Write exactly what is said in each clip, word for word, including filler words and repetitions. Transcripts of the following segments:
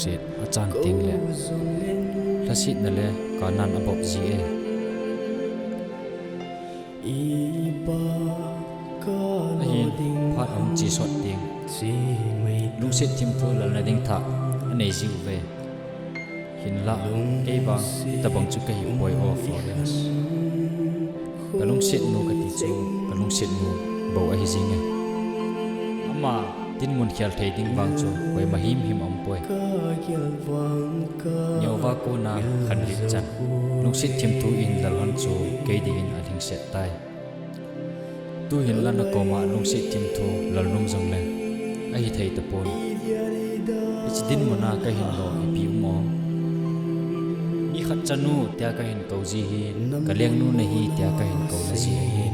Set achan teng le lhasetna le kanan abop ji e. Ahin phat ahung che sot teng lungset thimthu lalna ding thah anei ji uve. Hinlah kei vang hitabang chu kahi poi o Florence. Ka lungset nu kati chu ka lungset nu bou ahi jing e. Ama dinmun khel thei ding vang chu koima himhim aum poi. Neo va kona khanlet chan lungset thimthu in lalhon chu kei dingin alhingset tai. Tuhin la nakoma lungset thimthu lalnom jongle ahithei tapon. Hiche dinmuna kahin lo ipi um o. Nikhat chanu tia kahin kou ji hi, kalengnu nahi tia kahin kouna ji ahi.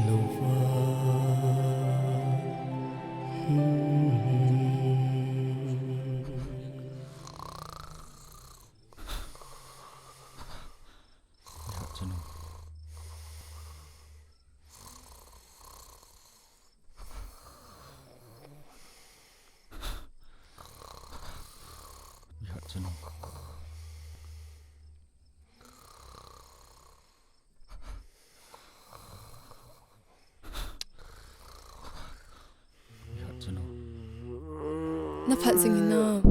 Naphat jing hinam?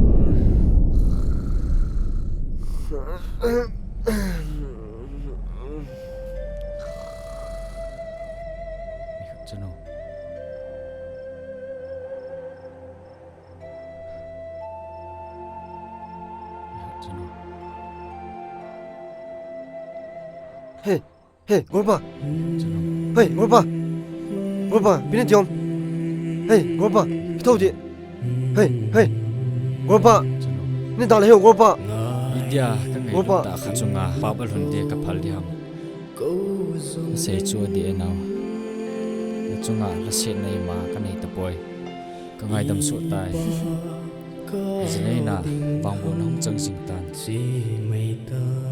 Hey, Golpa. Hey, Golpa. Golpa, ipi nati ham? Hey, Golpa, kithou hite. Hey, hey. Golpa. Nei dalha hih o, Golpa. Itia ka ngailutna khat chunga pap alhun ding kaphal ding ham? Nasei chu adih e nao. Nachunga lhasetna ima kanei tapoi. Kangaidam soh tai. Jinei na vangbohna hung chang jing tan.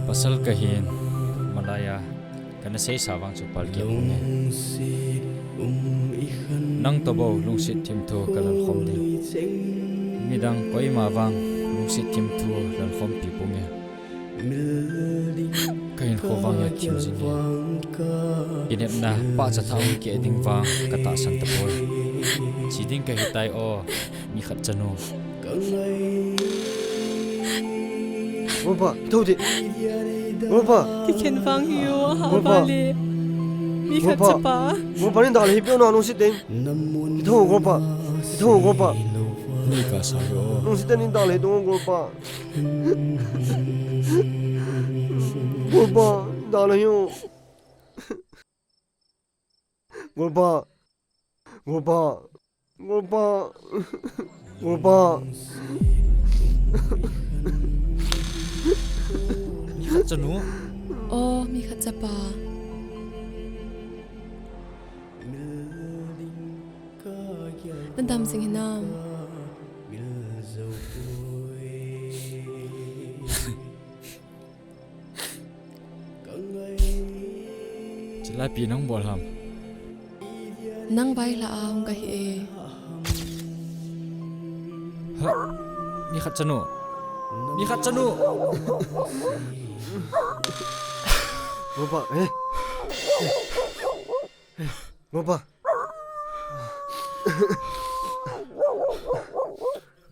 Pasal kahin, malaiya kana seisa vang chu palkit ponge. Nang toh bou lungset thimthu kalalkhom ding. Midang koima vang lungset thimthu lalkhompi ponge. Kahinkho vang hi athim jing e. Kinepna pahcha thah hung keh ding vang katahsan tapoi. Che ding kahitai o, nikhat chanu. Golpa, kithou hite. Golpa. Kikhen vang hi o, ahah vale. Nikhat chapa. Golpa, nei dalha hih o, lungset tah in. Kithou, Golpa. Kithou, Golpa. Nei kasa hih o. Lungset tah in nei dalha hih o, Golpa. Golpa, nei dalha hih o. Golpa. Golpa. Golpa. Golpa. Nikhat chanu. O, nikhat chapa. Nadam jing hinam? Chelai ipi nahung bol ham? Nang vaihla a hung kahi e. Ha, nikhat chanu. Nikhat chanu. Golpa, eh. Golpa.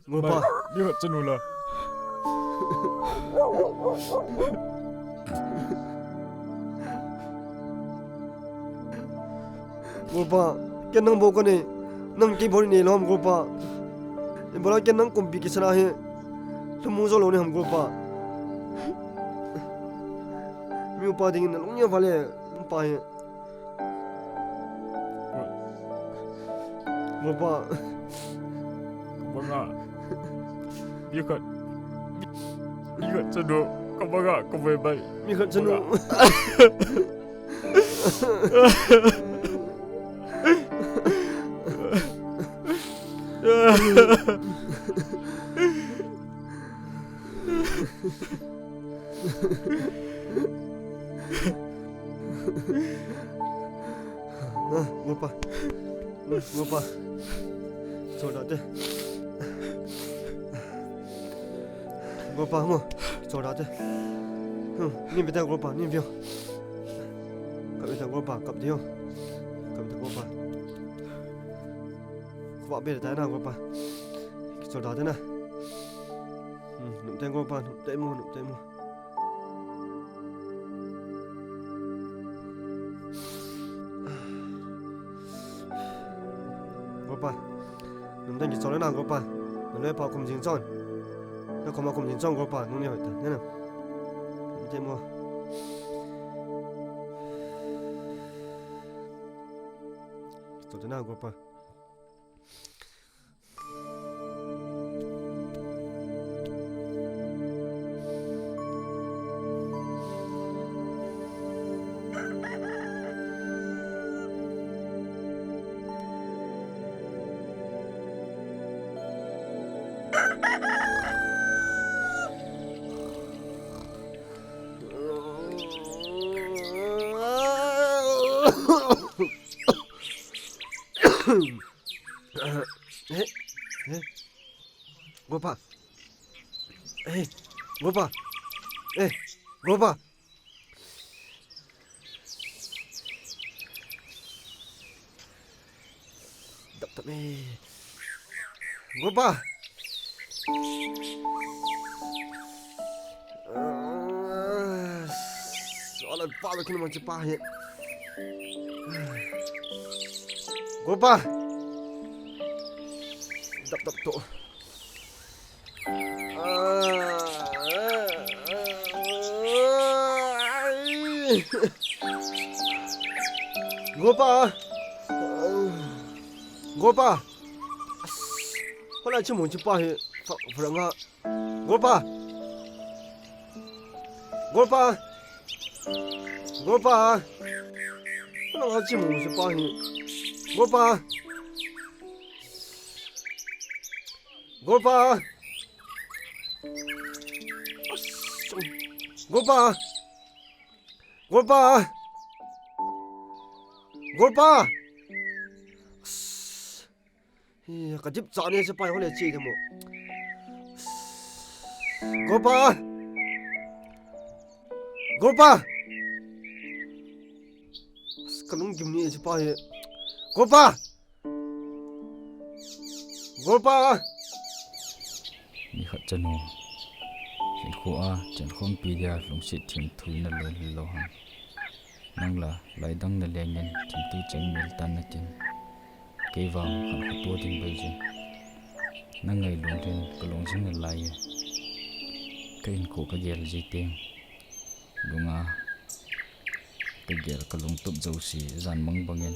Golpa. Nikhat chanu la. Golpa, ken nang bou kanei. Nang kei bou nei lou ham, Golpa? Ibola ken nang kumpi kisana hi lhamu jou lou nei ham, Golpa? Mi upa dingin nalung neo vale, upa hi. Golpa. Banga. Nikhat. Nikhat chanu. Kabanga, kabaibai. Nikhat chanu. Banga. Ah, Golpa. Golpa. Choda te. Golpa, mo. Chol da te. Hmm, nin ve ta golpa, nin ve o. Kap ve ta golpa, kap de o. Kap ve ta golpa. Khovah be ta na golpa. Kichol da te na. Hmm, nom te golpa, nom te mo, nom te mo. Golpa. Nom teng kichol na golpa. Na loi pa kum jing chon. Na khoma kum jing chon golpa. Nung ni hoi ta. Na na. Nom te mo. Kichol na golpa. Eh, eh. Golpa. Eh, golpa. Eh, golpa. Dap dap eh. Golpa. Ah, soalai pa lo kini mo chepa he. Golpa. Dap dap to. Ah, ah, ah, ai. Golpa. Golpa. Hola chi mo chepa he. Fa, fa nga. Golpa. Golpa. Golpa. Nang ha chi mo si pa hi. Golpa. Golpa. Golpa. Golpa. Golpa. Hi, ka dip cha ne se pai hole chi de mo. Golpa! Golpa! Ka lung gim ni se pai. Golpa! Golpa! Ni khat chanu. Hinkho a, chan khompi dia lungset thim thui na lo lo ha. Nang la, lai dang na lengin, thim tui cheng mil tan na tin. Kei vang khankho tua ding bai jin. Na ngailun tin ka lung jing na lai e. Ka hinkho ka gel ji teng. Lunga ka gel ka lungtup jouse jan mang bangin.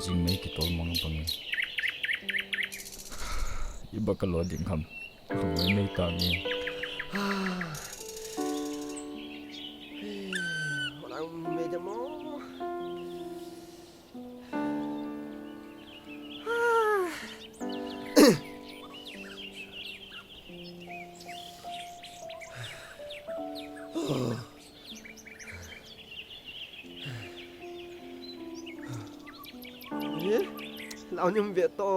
Jing mei kitol mang bangin. Iba ka lo ding ham. Lungai mei ta nge. Mana mei de mo. Ye, lau nim ve to.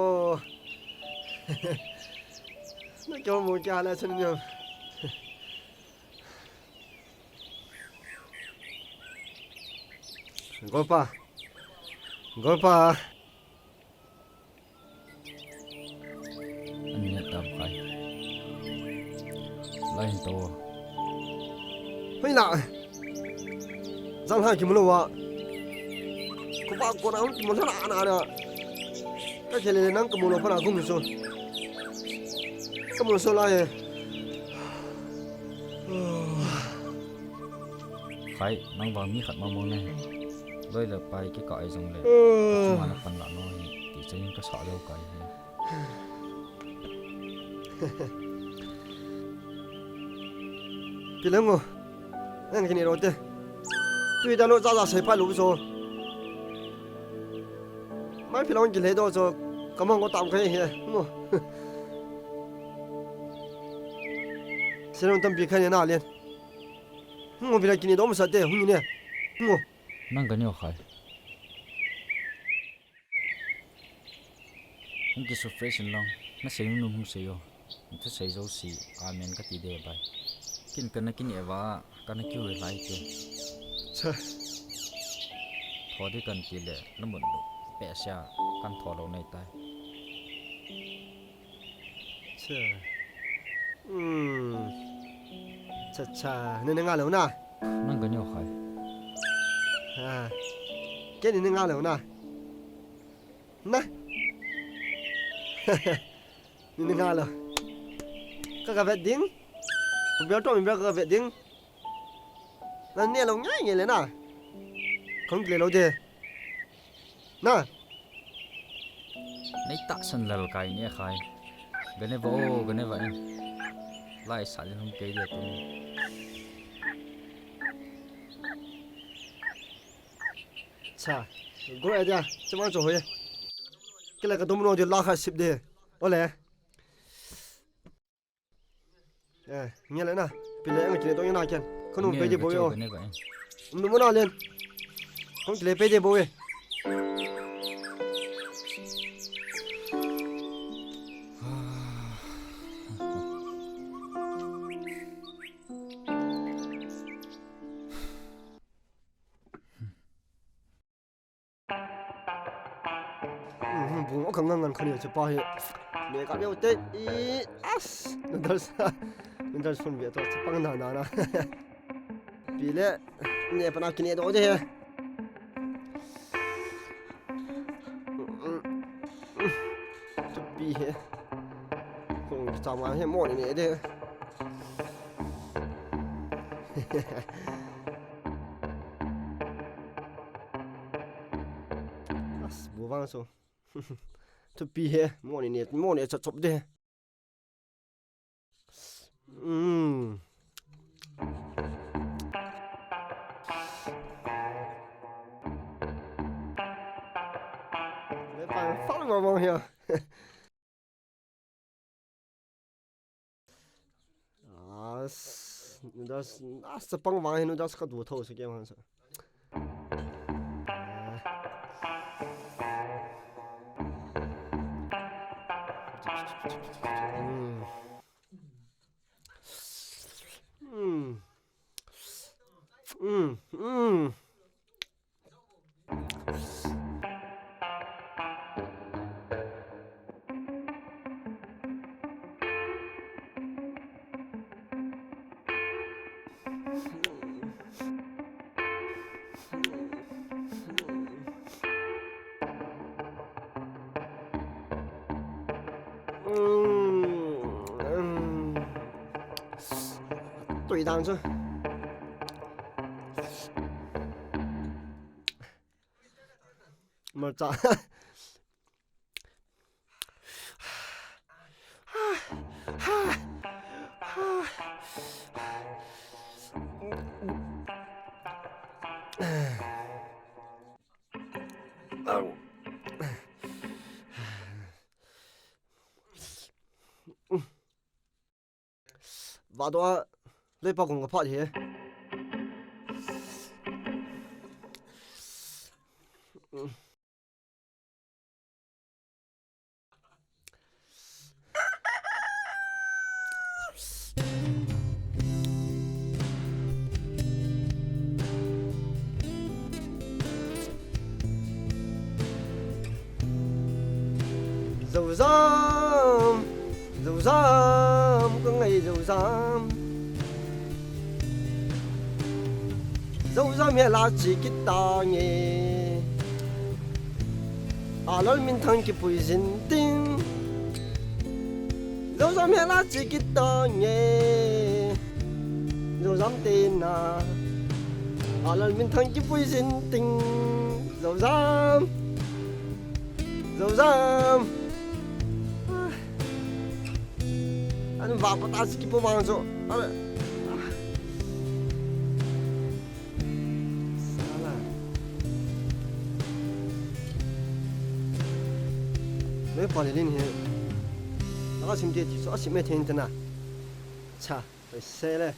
Na kyo mo kya la chun nyam. Golpa. Golpa. An neh tam khai. Lai hin to. Hoi la. Jang ha kimu lou a. Ko ba ko na hung kimu lou la na na. Ka kele nang kimu lou pa na kum so. Kimu so la ye. Khai, nang vang mi khat ma mong ne. Loi le pai kikah ai jong le. Ka chunga na pan la no hi. Ti chang ka sa lou kai hi. Pi leng o. Nang kini ro te. Tui da lo za za sei pa lu so. Mai pi long ki le do so. Ka mong ko tam khai he. Mo. Serong tam pi khai na len. Hung o, pi la kini do mo sa te. Hung ni ne. Hung o. Nang ka ni o khai. Hung kisu fresh in lang. Na sei nung hung sei o. Thusei jouse amen kati de bai. Kin kana kineva, kana kiu lai te. Cha. Tho de kan ti le, na mun lo. Pe sia, kan tho lo nei tai. Cha. Hmm. Cha cha, ni ni nga lo na. Nang ka ni o khai. Ha. Ke ni ni nga lo na. Na. Ni ni nga lo. Ka ka vet ding. Ku bel to mi bel ka ka vet ding. Na ne lo ngai ngai le na. Kong le lo de. Na. Nei ta san lal kai ni khai. Gane va o, gane va in. Lai sa le hung kei de tu. Cha. Go e dia. Chama cho hoye. Kila ka dum no de la kha sip de. Ole. Eh, nge le na. Pile ang kine to na ken. Kanu pe de bo yo. Nge ba. Um, mo na len. Kong kile pe de bo e. Hmm, bu ka ngan ngan khani chu pa hi. Me ka leo te i as. Noodles. Noodles phun be to chapang na na na. Pile ne pa na kine do de he. Chu pi he. Kong cha ma he mo ni ne de. As, bu vang so. Thupi he, mo ni ne, mo ni cha chop de. Mm. Le pa, fa mo mo he. As, noodles, as, chapang vang hi noodles ka du tho se ke vang sa. Mm. Mm. Mm. Mm. Tui dang chu. Malcha. Vado a, leipa kong ka phat hi. Zozam, Zozam, ka ngai Zozam. Zozam he la chi kita nge. A lal min thang ki pui zin ting. Zozam he la chi kita nge. Zozam te na. A lal min thang ki pui zin ting. Zozam. Zozam. An va pa ta si ki po mang zo. Ale. Sala. Me pa le lin he. Ala sim te ti so asim me ten tena. Cha, pe se le.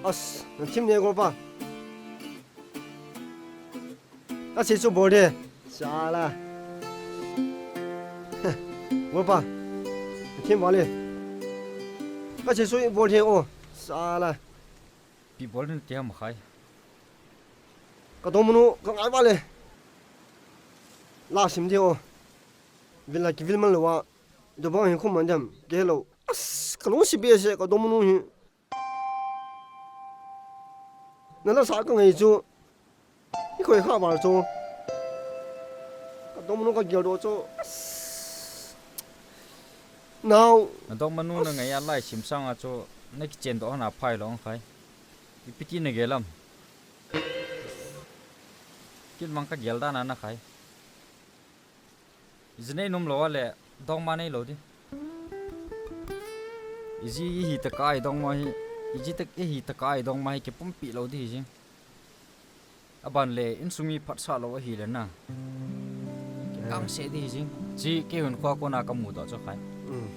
As, na thim ne ko pa. Ka si chu bol de. Sala. Golpa. Thim vale. Ka che sui bol the o. Sala. Pi bol ni tiam khai. Ka domunu ka ngai vale. La sim the o. Vil la kivil man lo wa. Dobang hin khum man dem. Ke lo. As, ka lungsi behseh ka domunu hi. Na la sa ka ngai chu. I khoi kha val chu. Ka domunu ka gel doh chu. Nau. Na domunu na ngai a lai sim sanga chu. Na kichen doh hana phai lo ang khai. Ipi ti na gel am. Kin mang ka gel dan a na khai. Iji nei nom lo a le, dongma nei lo di. Iji ihi taka i dongma hi, iji tak ihi taka i dongma hi, kipumpi lo di hi jing. Aban le, insung mi phatsah lo ahi le na. Kikang se di hi jing. Chi kei hun khua kona ka mu doh chu khai. Mm.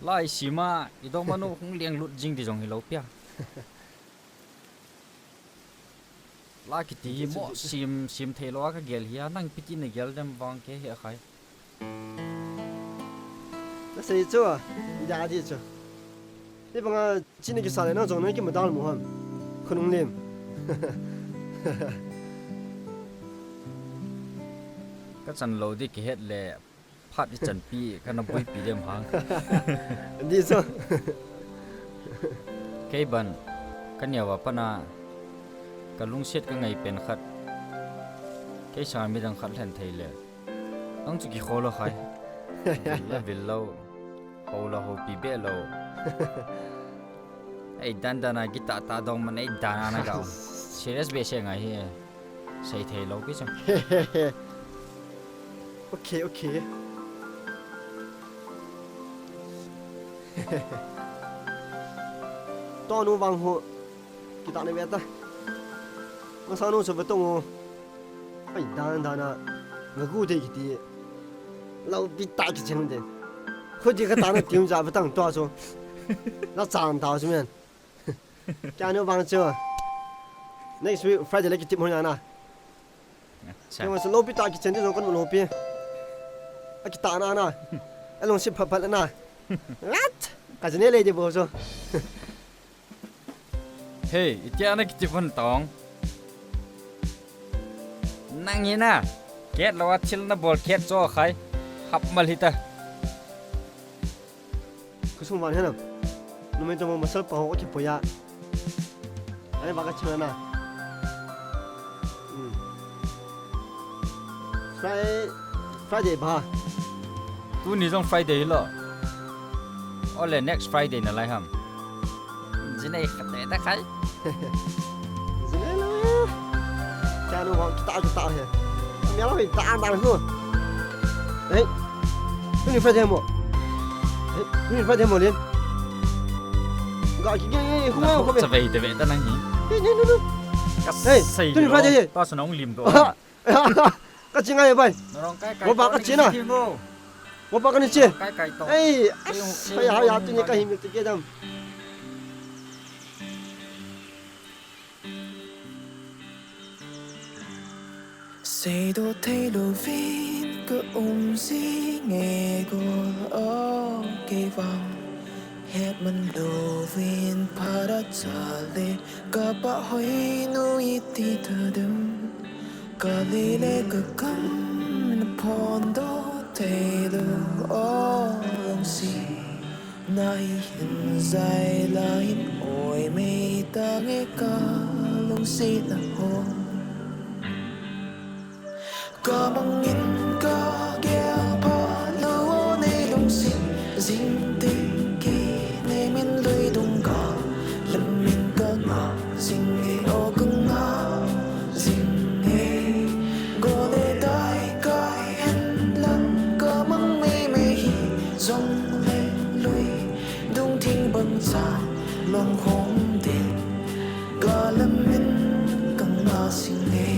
Lai sima, i dongma nu hung leng lut jing di jong hi lo pia. La kiti hi mo sim, sim thei lo a ka gel hi a, nang piti na gel dem vang ke hi a khai. Na sei chu a, i da di chu. Hi banga chini kisa le nang jong nang ki madal mo ham. Khunung lem. Ka chan lo di ki het le. Phat i chanpi, ka na buipi dem hang. Di so. Kei ban, ka neo a pana, ka lungset ka ngai pen khat. Kei sang midang khat hlen thei le. Ang chu ki kholo khai. Vil la vil lo. Ho la ho pi be lo. Ei dan dan a guitar ta dong man ei dan a na ga. Serious be se ngai hi. Sei thei lo ki chang. Okay, okay. To nu vang ho. Kita ne beta. Masa nu so betong ho. Ai, dan dan a. Nga gu de kiti. Lau pi ta ki chen de. Khu di ka ta na tim ja betang to so. La chang ta so men. Kya nu vang chu. Next week Friday le ki tip ho na na. Acha. Kya ma so lau pi ta ki chen de so kan lau pi. A ki ta na na. A long si pha pha na. What? Ka jene le de bo so. Hey, itia na kiti phan tong. Nang hi na. Ket lo a thil na bol ket cho khai. Hap mal hita. Kusung van hena. Numei to masal pa ho ki poya. Ai ba ka chana na. Hmm. Fri-, Friday ba. Tuni jong Friday lo. Ole next Friday na lai ham. Jinei khate ta khai. Jinei lo. Kya nu ho kita kita he. Mya lo ta an ta ko. Hey. Tuni Friday mo. Hey, tuni Friday mo lin. Ga ki ge khu khu. Sa ve de ve ta nang hi. Hey, no no no. Hey, tuni Friday. Ta sa nong lim do. Ka chi ngai bai. Wo ba ka chi na. Wo ba ka ni chi. Ei, ai ha ya tu ni ka him te ke dam. Seidoh thei louvin ka um jing e gol o kei vang. Hetman louvin phat a chale ka pahoi nu iti ta dem. Ka lei le ka kam na phondoh thei lou o lungset na hi hin jai la hin oi mei ta nge ka lungset na ho. Ka mangin ka gel pha lou o nei lungset jing teng ki nei min lui dung ka lam min ka ngah jing e o ka ngah jing e. Gol le dai kai hen lang ka mang mei mei hi jong le lui dung thing bang chan long hong den ka lam min ka ngah jing e.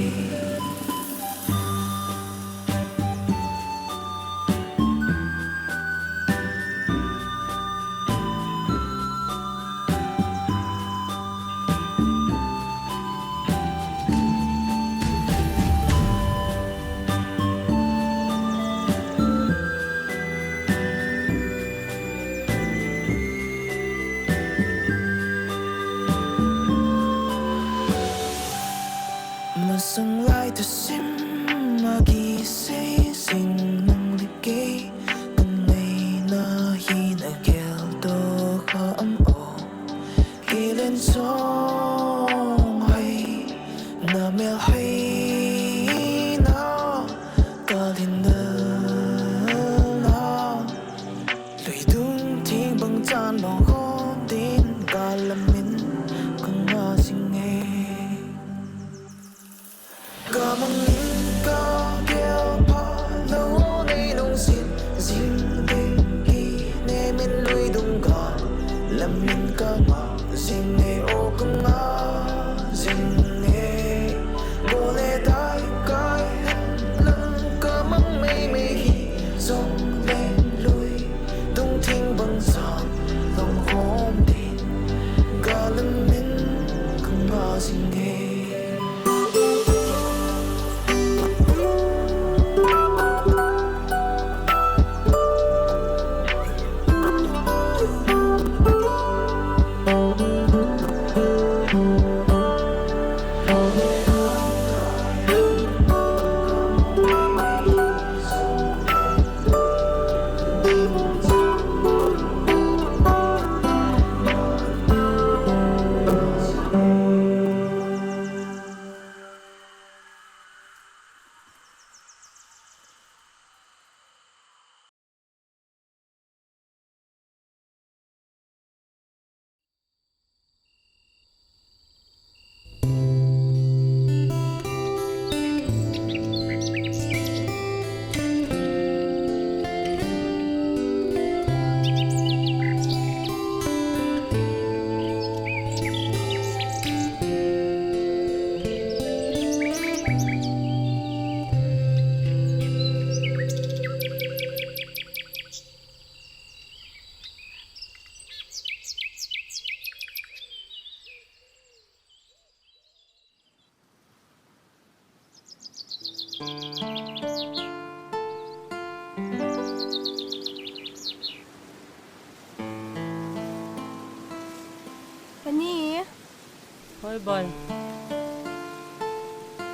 Boy.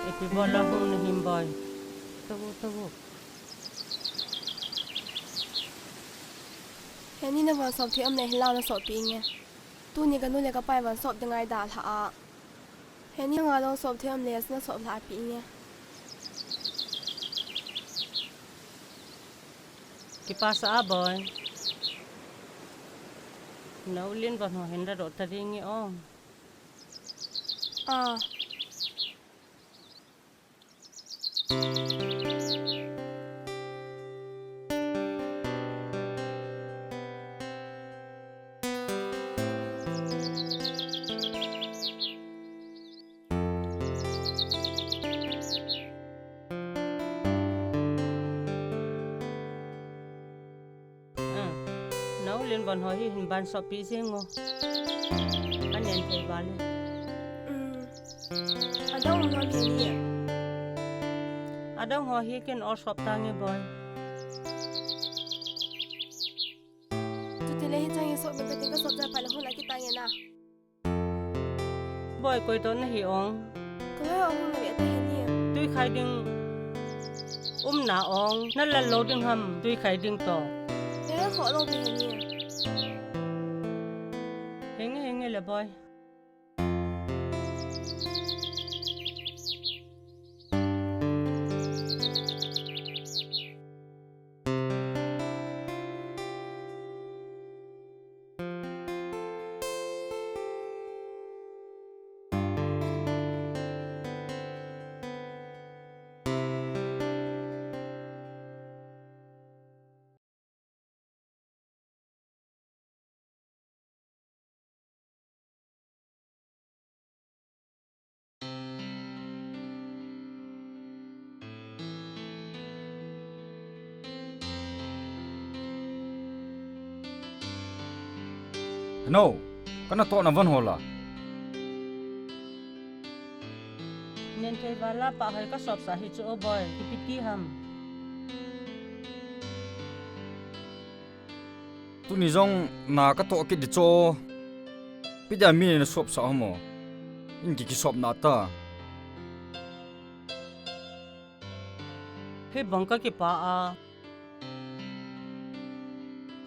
Ipi bol a hung nahim, boy? Tabu, tabu. Heni, na van sop thei um le hin la na sop pi nge. Tuni ka nu le ka pai van sop ding ai da lha a. Heni, nga dong sop thei um le na sop lha pi nge. Kipasa a, boy. Na u Lin van ho hin ra do ta ding nge o. Ah. Ah, na u Lin van ho hi hin ban sop pi jing o. Anen thei val e. Um, adang ho hi ni. Adang ho hi ken ol sop ta nge, boy. Chuti le hi chang hi sop ka ting ka sop ja pa le hung la ki ta nge na. Boy, koi to na hi ong? Koi ong na ve ta hi ni. Tui khai ding um na ong, na lal lo ding ham, tui khai ding to. He, kho lo ve hi ni. Henge, henge le, boy. Heno, kana toh na van ho la. Nen thei val a pa hoi ka sop sa hi chu o boy, ipi ti ham. Tuni jong na ka toh kit di chu. Ipi dia mi na sop sa ham o. In ki kisop na ta. Hi bang ka kipa a.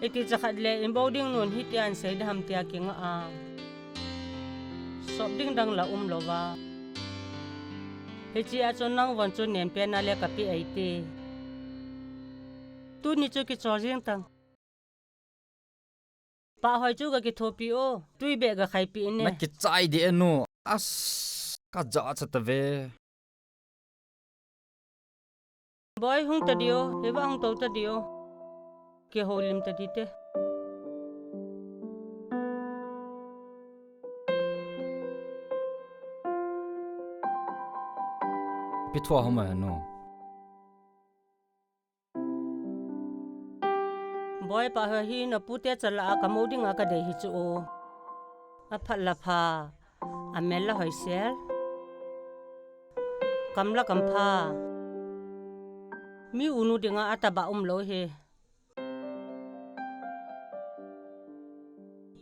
Iti cha khat le in bo ding nun hi tian sei da ham tia kinga a. Sop ding dang la um lo va. Hichi a chun nang von chu nen pen a le ka pi ai ti. Tuni chu kichol jing tang. Pa hoi chu ka kithopi o, tui beh ka khaipi ne. Na kichai di enu. As, ka ja cha ta ve. Boy, hung ta di o, hiva hung to ta di o. Kiholim ta di te. Pi thua homa nu. Boy, pa hoi hi na pute cha la a ka mo ding a ka dei hi chu o. A phat la pha, a mel la hoi sel. Kam la kam pha. Mi unu ding a a taba um lo hi.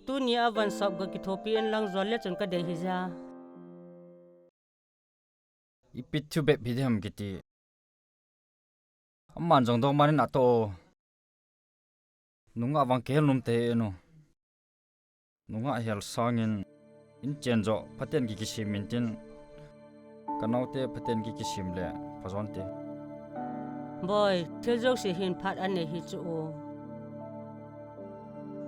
Tuni a van sop ka kithopi in lang jol le chun ka dei hi ja. Ipi thu bep hi di ham kiti. Aman jong dong manin ato. Nungah vang kihel nom te enu. Nungah hel sangin in chen jo phaten ki kisim in tin. Ka naute phaten ki kisim le phajon te. Boy, thil jouse hin phat anei hi chu o.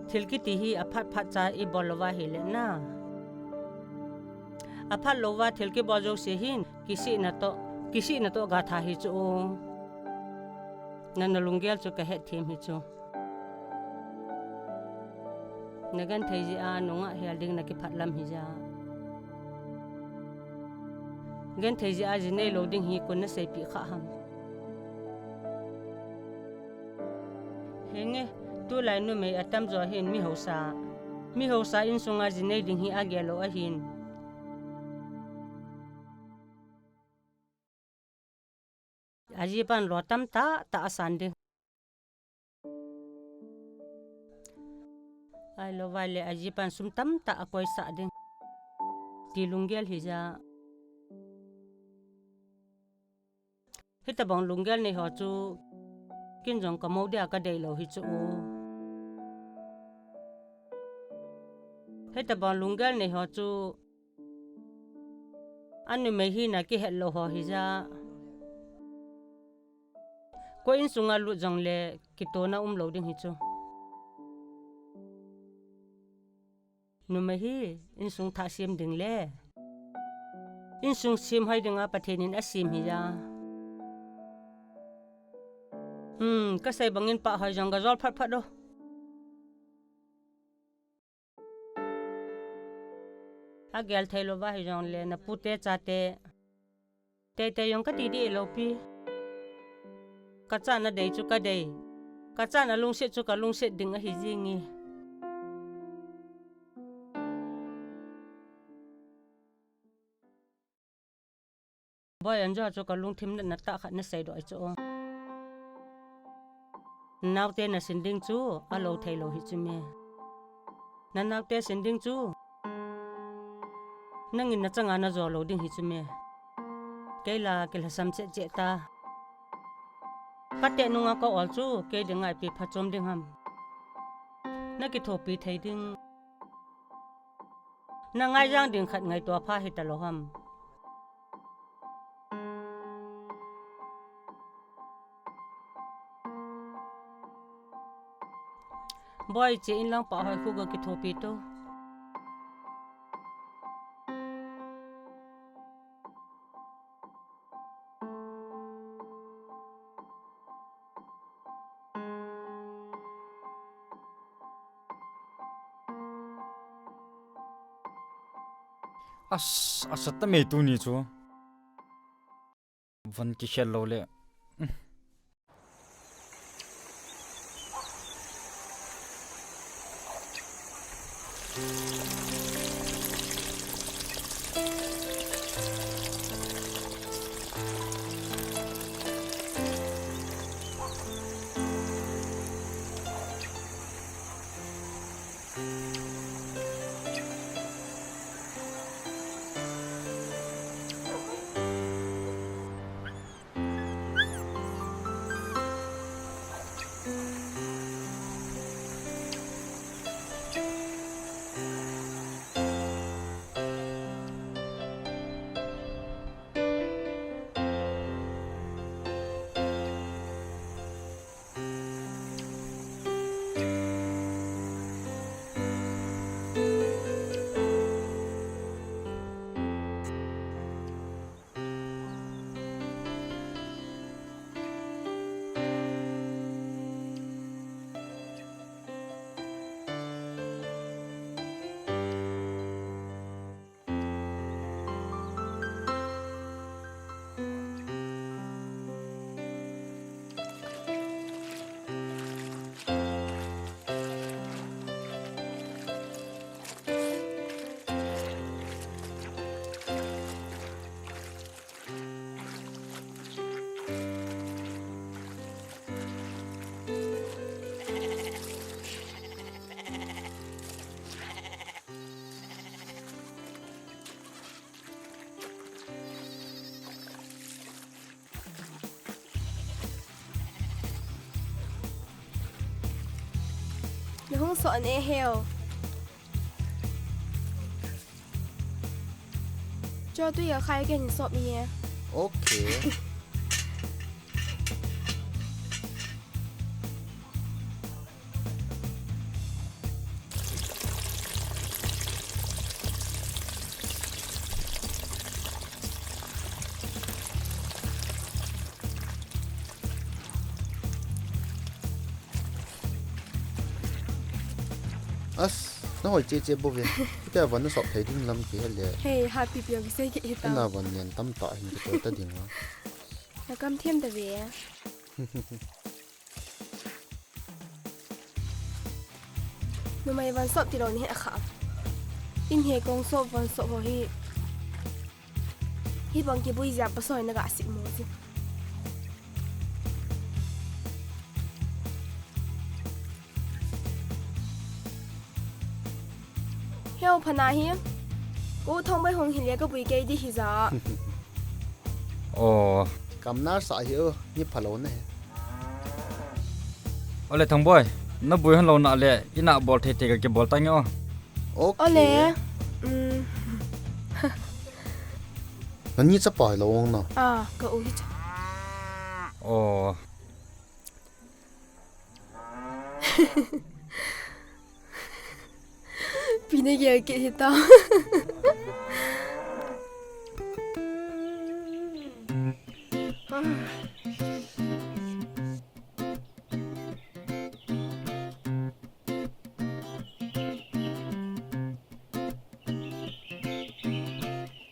Thil kiti hi a phat phat cha i bol lova hi le na. A phat lova thil kibol jouse hin kisihna to, kisihna to ga tha hi chu o. Na, na lunggel chu ka het thim hi chu. Na genthei jeh a nungah hel ding na kiphat lam hi ja. Genthei jeh a ji nei lo ding hi kon na seipi kha ham. Henge, tulai numei atam jo hin mi hausa. Mi hausa insunga ji nei ding hi agel lo ahin. Aji pan lo tamtah tah asan ding. Ahilou vai le aji pan sum tamtah akoisah ding. ti lunggel hi ja. Hitabang lunggel nei ho chu kin jong ka mo dia ka dei lou hi chu u. Hitabang lunggel nei ho chu a numei hina kihet lou ho hi ja. Koi insunga lut jongle kitona um lou ding hi chu. Numei hi insung thah sem ding le insung sem hoi dinga Pathen in asem hi ja. Hmm, ka sei bangin pahhoi jong ga jol phat phat o. Agel thei lou va hi jongle na pute chate. Teitei jong ka ti dih lou pi. Ka chan a dei chu ka dei. Ka chan a lungset chu ka lungset ding ahi jing e. Boi, anjo chu ka lungthim natna tah khat na seidoh ahi chu. Naote na sin ding chu alou thei lou hi chu me. Na naote sin ding chu nangin na changa na jo lou ding hi chu me. Kei la kilhasam cheh cheh ta. Ka teh nunga ka ol chu kei dinga ipi phachom ding ham. Na kithopi thei ding. Na ngaijang ding khat ngaito pha hita lou ham. Boi, che in lang, pahhoi khu ga kithopi to. As, asa ta me tuni chu. Van kikhel lou le. Nahung so an e heo. Cho tui a khai ken sop ni e. Okay. As, na hoi che che bo ve. Kei a van na sop thei ding lam ki hele. Hei, happy piang ki sei ki ita. Na van nian tam ta hin ki ta ding la. Na kam thiam ta ve. Numei van sop ti lou ni a kha. In he kong sop van sop ho hi. Hi bang ki bui jia pa soi na ga sik mo si. Heo phana hi. Ko Thongboi hung hile ka bui kei di hi ja. Oh. Kamna sa hi o, ni phalo ne. Ole Thongboi, na bui hon lo na le, ina bol thei thei ka kibol tange o. Okay. Ole. Mm. Nani chapa lo ong na. Ah, ka u hi cha. Oh. Pine ge ke hita.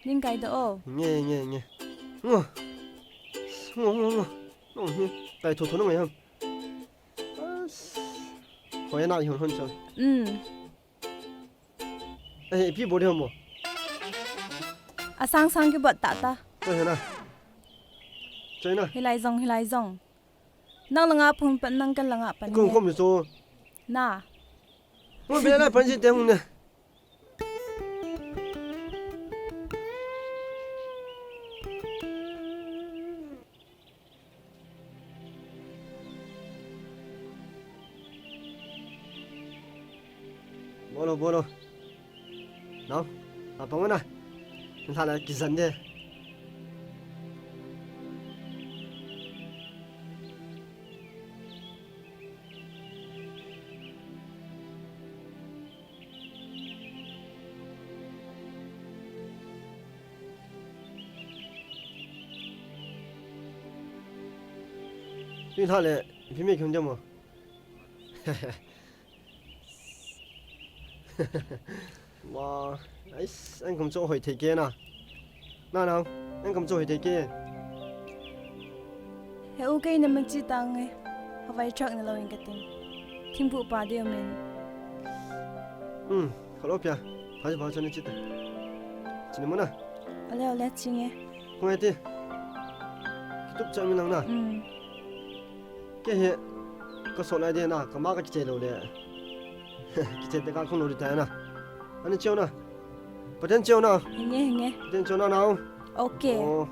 Ning kai da o. Nge, nge, nge. Ngo. Ngo, ngo, ngo. Ngo, nge. Kai tho tho na ngai ham. As. Hoi na hon hon chang. Mm. Eh, ipi bol di ham mo. Asang sang kibot ta ta. Choi na. Choi na. Hilai jong, hilai jong. Nang langa phun pan, nang kan langa pan. Kong khom so. Na. Mo be la pan si te hung ne. Bolo, bolo. Nao, apa ngona? Nta la kizan de. Pi tha le, pi me khun jam mo. Wow, nice. An kum cho hoi thei ke na. Na na, an kum cho hoi thei ke. He u kei na ma chi tang e. Havai truck na lo in ka tin. Thim bu pa de men. Hmm, hello pia. Pha pha cho ni chi ta. Chi ni mo na. Ole ole chi nge. Ko ngai ti. Kitup cha mi lang na. Hmm. Ke he. Ka so lai de na, ka ma ka chi che lo le. Kiche te ka khong lo ri ta na. Ani cheu na. Paten cheu na. Hinge, hinge. Paten cheu na nao. Okay. Oh.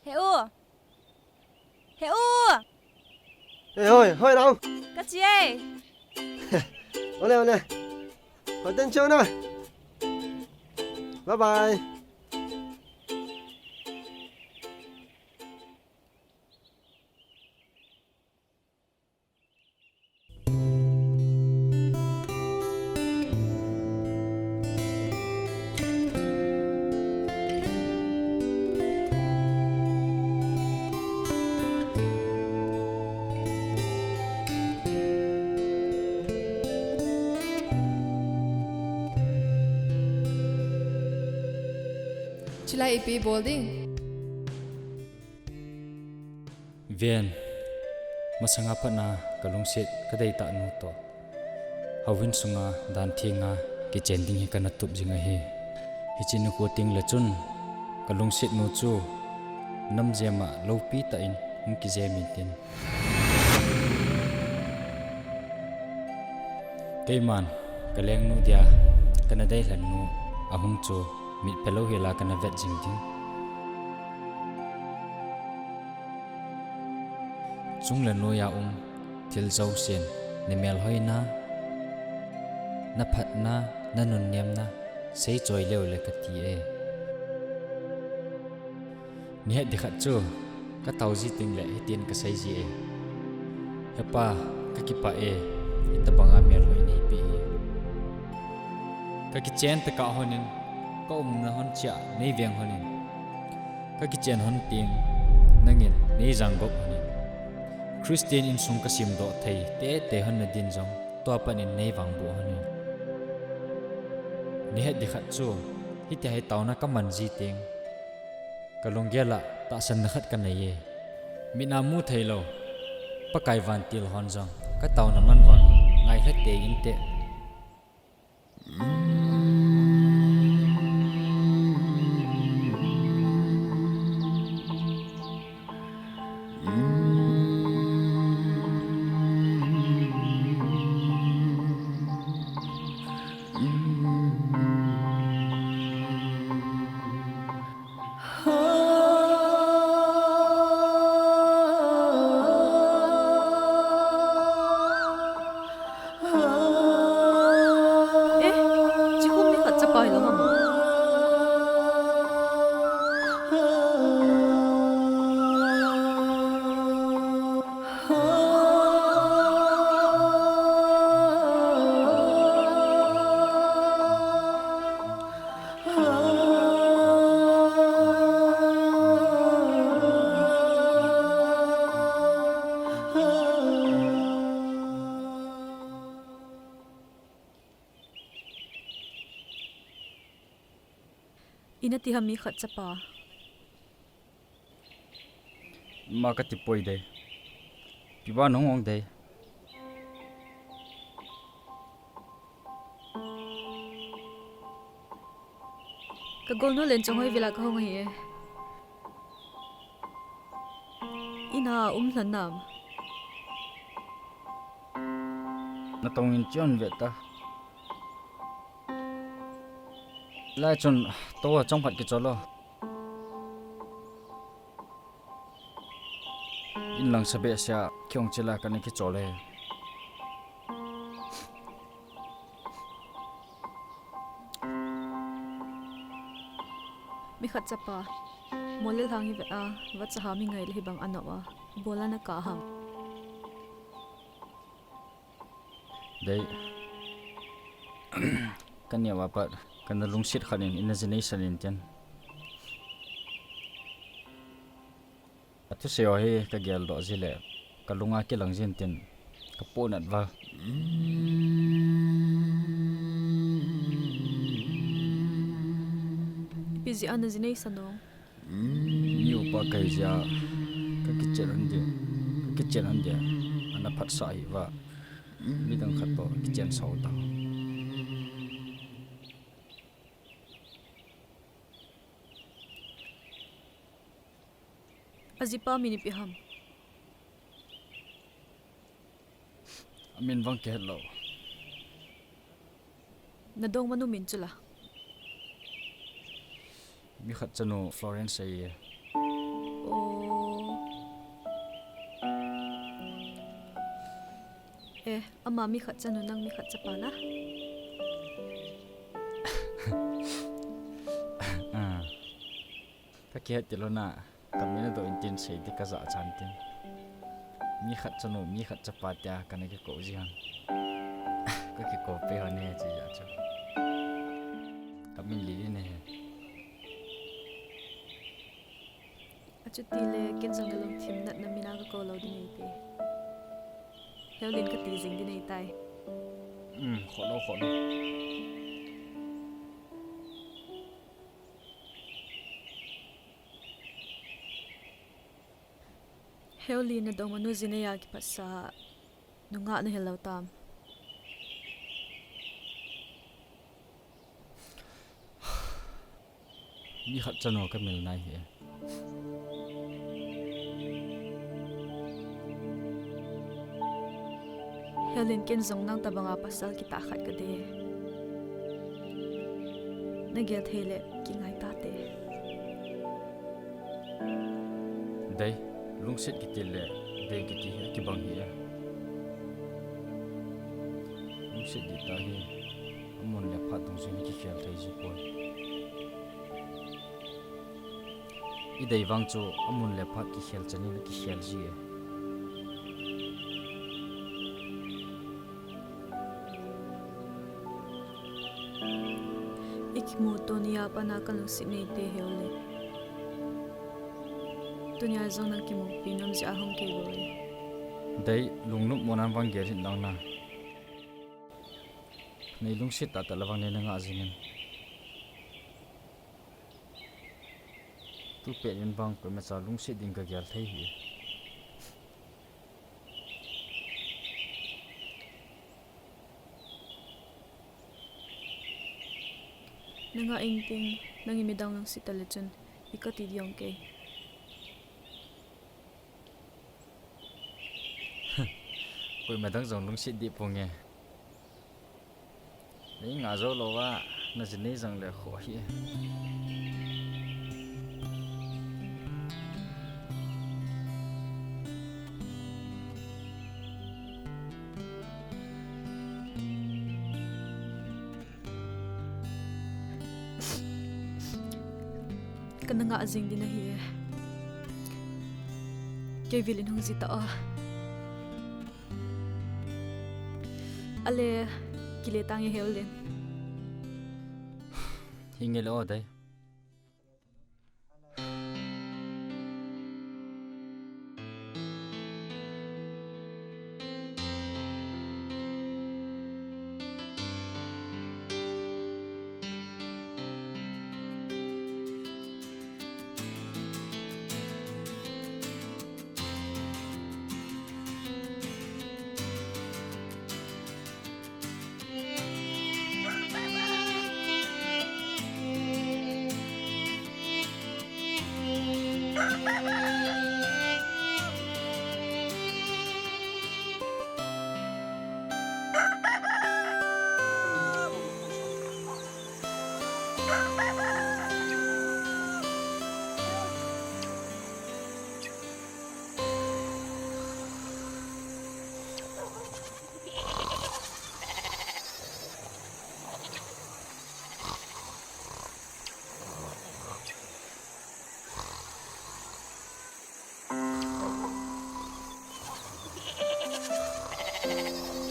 He u. He u. He hoi, hoi nao. Ka chi e. Ole, ole. Hoi ten cheu na. Bye bye. Chulai ipi bol ding. Ven, masanga phatna ka lungset ka deitah nu toh. Houin sunga dan thenga kichen ding hi kana tup jing ahi. Hiche nikho teng le chun ka lungset nu chu namjem a loupi tah in hung kijem in tin. Keiman ka lengnu dia kana deilhen nu ahung chu mitphe louhel a kana vet jing ding. Chung le noi a um thil jousen, na melhoina, na phatna, na nunnemna, seichoi leu le kati e. Nihet ding khat chu, ka tao ji teng le hitin ka sei ji e. He pa, ka kipah e. hitabanga melhoi neipe hi. Ka kichen tokah honin, ka umna hon chia nei veng honin. Ka kichen hon teng, nangin nei jangop honin. Christian insung ka simdoh thei, tete hon na din jong, tua panin nei vangboh honin. Nei het di khat chu, hitia hi taona ka man ji teng, ka lunggel a tahsanna khat ka nei e. Mit a mu thei lou, Pakai vantil hon jong, ka taona man vang, ngailha tei inte. Eh, chi khu mi khat chapa hi lou ham? Ina ti ham mi khat chapa. Ima ka ti poi dei. Pi ba nong ong dei. Ka golnu len chong hoi vela ka hong hi e. Ina um hlan nam. Na tong in chion ve ta. Lai chun to a chong phat kichol lo. In lang sa behseh a kiong chila kana kichol e. Mi khat chapa, mol le lhang hi ve a, va cha ha mi ngai le hi bang ano a, bola na ka ham. Dei, ka neo a pat, kana lungset khat in, ina jinei san in tin. A thusei ho hi ka geldoh ji le, ka lunga kilang jin tin, ka pohnat val. Ipi jeh a na jinei san o? Mi upa kahi jeh a, ka kichen hon ding, ka kichen hon ding, ana phatsah hi va, midang khat toh kichen sao ta. Ajipa min ipi ham? Amin vang kihet lou. Na dongmanu min chu la? Mi khat chanu Florence ahi e. Oh. Eh, ama mi khat chanu nang mi khat chapa la? Ah. Ka kihet ti lou na, ka min adoh in tin sei ti ka jachan tin. Mi khat chanu, mi khat chapa tia kana kikou ji hon. Ka kikou peh hon e chi ja chu. Ka min Lily ne he. Achuti le, ken jong na lungthim natna min a ka kou lou ding ahi te. Heolin ka ti jing ding ahi tai. Um, khol lou, khol lou. Heolin na dongmanu jinei a kipatsa nungah na hilou tam? Mi khat chanu ka mil nai hi. Heolin ken jong nang tabanga pasal kitah khat ka dei. Na gel thei le kingai tate. Dei, lungset kiti le dei kiti hi akibang hi e. Lungset ding tah hi, amun le phat dungjuiyin kikhel thei ji poi. I dei vang chu amun le phat kikhel chan in akikhel ji e. Tuni a pat a kalungset nei te Heolin. Tunia jong nang kimupi nom jeh a hung kei bou e. Dei, lungnop mo nan vang gel hih in lang na. Nei lungset tahtah le vang nei na ngah jing in. Tu pet in vang koima cha lungset ding ka gel thei hi. Na ngah ing ting, nang in midang lungset ta le chun, i kati ding ong kei. Koima dang jong lungset ding ponge. Nei ngah jou lou a, na ji nei jong le kho hi. Kana ngah jing ding ahi e. Kei vil in hung ji ta a. Ale, kile tange Heolin. Hinge le o dai.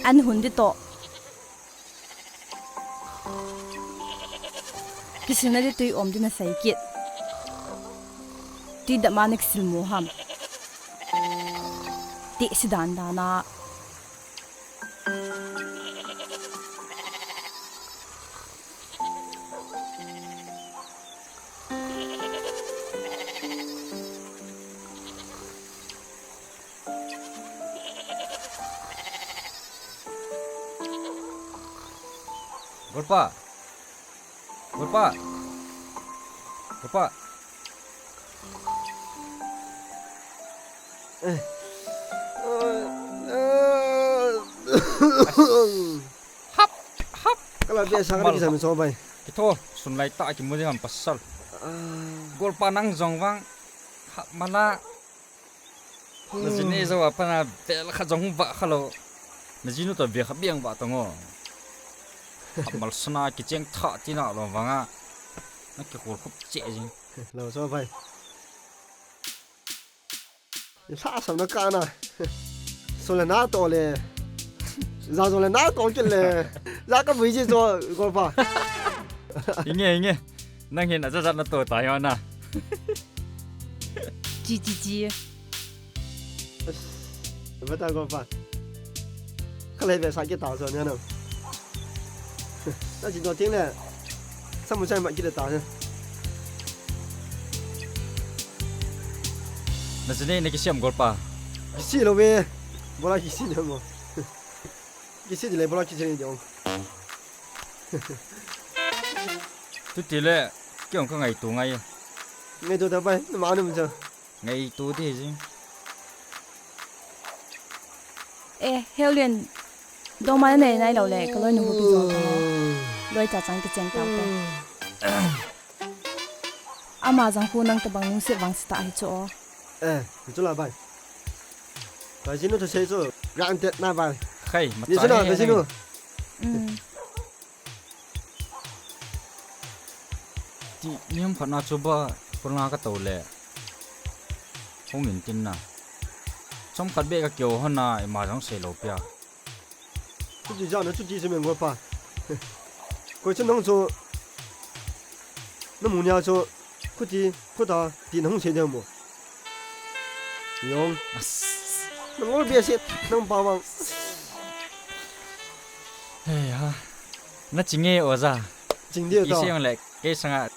An hun di to. Kisil na di tui om di na sai kit. Tui dam a na kisil mo ham. Ti si dan dan a. Golpa. Golpa. Golpa. Eh. Hap, hap. Kala bia sa ka kisa mi so bai. Kitho, sun lai ta kimu ding ham pasal. Ah. Golpa nang jong vang. Hap mala. Na ji nei jou a pat na vel khat jong vah kha lou. Na ji nu toh vel khat beng vah tong o. Hap mal sana kicheng tha tina lou vang a. Na kikhol khup che jing. Lou so bai. Sa sam na ka na. So le na to le. Za zo le na to kit le. Za ka bui ji zo Golpa. Inge, inge. Nang hin a za za na to ta yo na. Chi, chi, chi. Bata Golpa. Ka le be sa ki ta so ne na. Na ji do ting le. Sa mu sa ma ki le ta ne. Na ji nei na kisiam Golpa. Kisi lou ve. Bola kisi lou mo. Kisi di le bola kisi ni dong. Tu ti le, kei ong ka ngaito ngai. Ngaito ta bai, na ma nu mu cha. Ngaito ti ji. Eh, Heolin, doma na nei nai lou le, ka loi nu hu pi jo ta. Loi cha chang kicheng tau te. Ama jang khu nang tabang lungset vang sita hi chu o. Eh, chu la bai. Bai jinu chu sei chu, granted na bai. Khai, ma ni cha chu na, ni, bai jinu. Mm. Ti, ni hum khat na chu ba, pulnga ka to le. Hung in tin na. Chom khat be ka kio hon na, ima jang sei lou pia. Chuti jana chuti se meng Golpa. Koi chu nang chu. Namu nia chu khuti, khuta ti nahung sei ding mo. Jong. Nangol bia se, nang pa vang. Hei ha. Naching e oja. Ching ding to. Ise jong le, kei sanga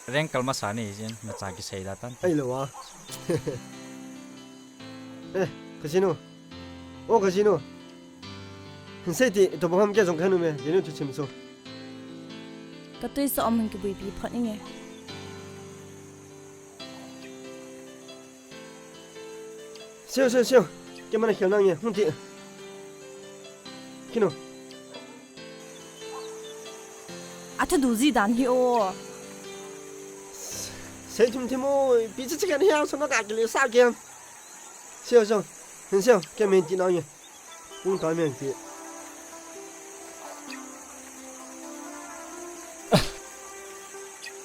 rengkal masa ni jin, nacha kisei da tan. Ai lo a. Eh, Kasinu. O Kasinu. Hinsei ti, to bang ham kei jong kanu me, kei nu tu chim so. Katui sa om hin kibuipi phot inge. Seo, seo, seo. Keima nakhel nange, hung ti. Kino. Atha du ji dan hi o. Sei thim thim o, pi chi chi kan hi a, so na ka kile sa kem. Seo, seo. Hin seo, keima hin ti nange. Pung ta meng ti.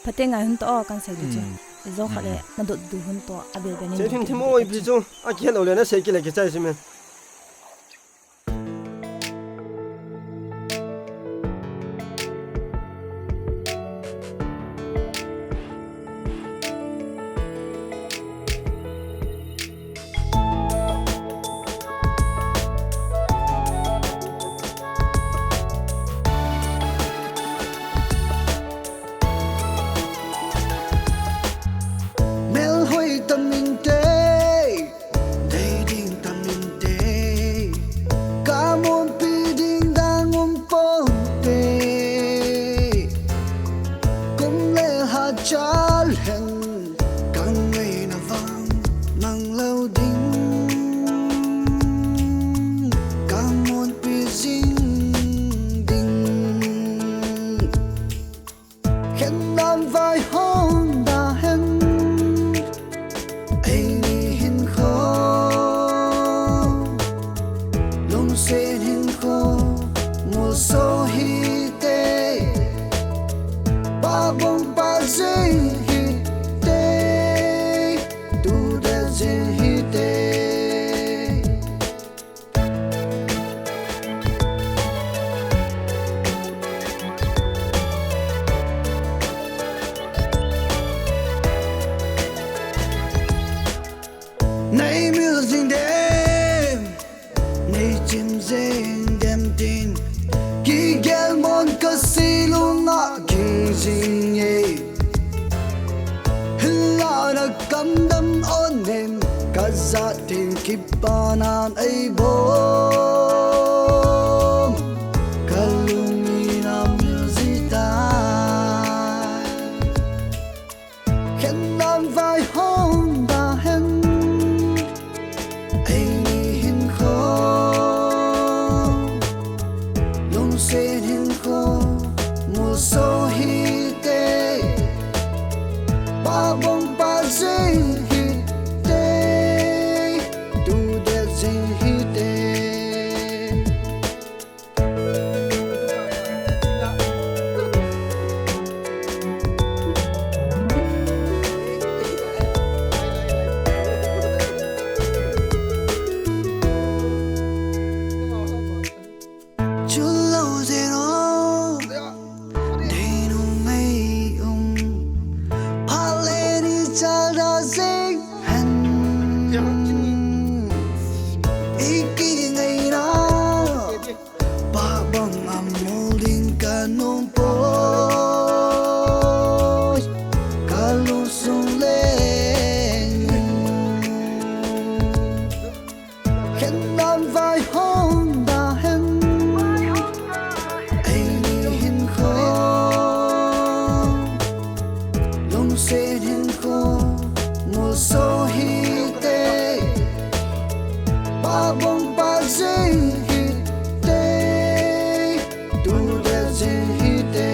Phaten ngai hon to o kan sei di chu. Hmm. Ijo khat le, hmm, nadot du hon to a bel bel in. Sei thim thim o ipi chu. A kihel o le nasei kile kichai si men. Melhoi tam inte, dei ding tam inte, ka munpi ding dang um ponte. Kum le lha chal hen, ka ngaina vang mang lou ding, ka munpi jing ding. Khen dan vaihom da hen, eini hinkho, lungset hinkho, molso hite, pabong pa jing hite, tudet jing hite. Nei mil jing dem, nei chim jing dem tin, kigel mon ka si lung a ging jing e. Hinla na kam dam o nem, ka jat ding kipa nan ei bom, ka lung in a mil ji tai. Khen dan vaihom da hen, eini hinkho, lungset hinkho, molso hite, pabong pa jing hite, tudet jing hite. Chulou jeng o, dei nung mei um, phat le ni chal da jing hen. I kingaina, pabang a mol ding ka nom poi, ka lungsung leng. Khen dan vaihom da hen, eini hinkho, lungset hinkho, molso hite, pabong pa jing hite, tudet jing hite.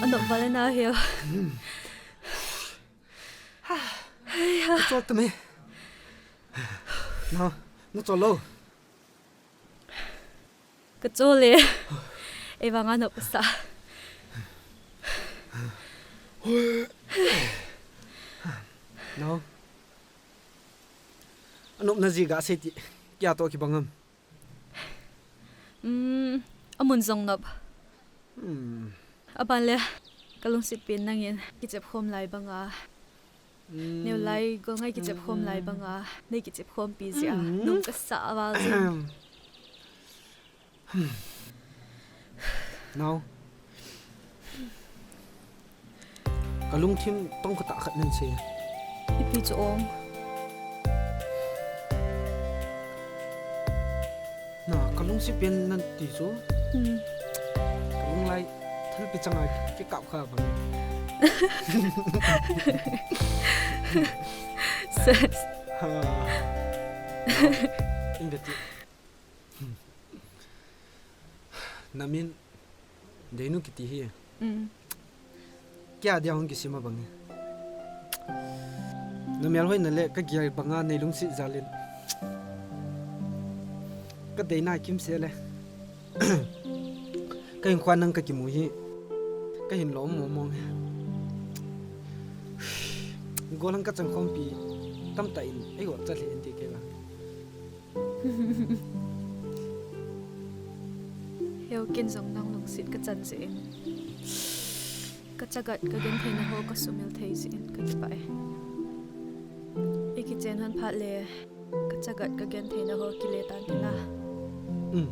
Ano pala na hiyo. Haiya. Chol tame. Na, na chol lo. Ka chol e. Ei vang a nop sa. No. Anopna ji gasei ti. Kei a toh kibang am? Hmm, amun jong nop. Hmm. Aban le, kalungset pen nangin kichep khom lai banga. Hmm. Neo lai gol ngai kichep khom lai banga. Nei kichep khompi jia. Hmm. Nung kasa aval jing. Nao. Kalungthim tong kata khat nan se. Ipi chu ong. Na, kalungset pen nan ti chu. Hmm. Kalung lai thalpi changa kikap kha bang. Ses. Ha. Nao. Inga ti. Namin, Deinu kiti hi. Mm. Kei a dia hung kisim a bang e. Namel hoina le kagel banga nei lungset jal in. Kadeina kimsel e. Kahinkhoa nang kakimu hi. Kahin lom mong mong e. Golang kachang khompi. Tamtah in, eiho chalheh in ti kei la. Heo ken jong nang lungset kachan jeh in. Kachagat kagentheina ho kasumil thei jeh in kakipah e. Ikichen hon phat le kachagat kagentheina ho kile tan tin a. Um.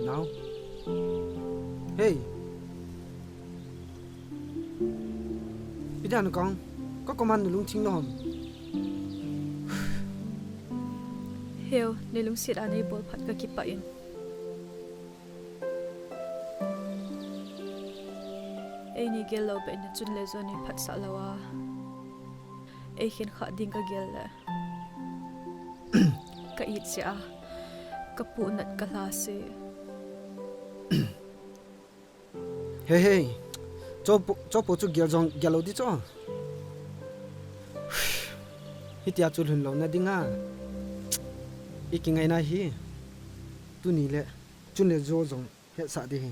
Nao. Hei. Ipi dan kong, ka command nu lungthim lou ham? Heo, nei lungset a nei bol phat kakipah in. Eini gel lou beh in chun le jo nei phatsah lou a. Ei khen kha ding kagel le. Ka it sia, ka pu nat ka lha se. Hei, hei. Chopo, chopo chu gel jong, gel lou di cho. Hitia chu lhun louna dinga. I kingaina hi. Tuni le, chun le jo jong hetsah di hi.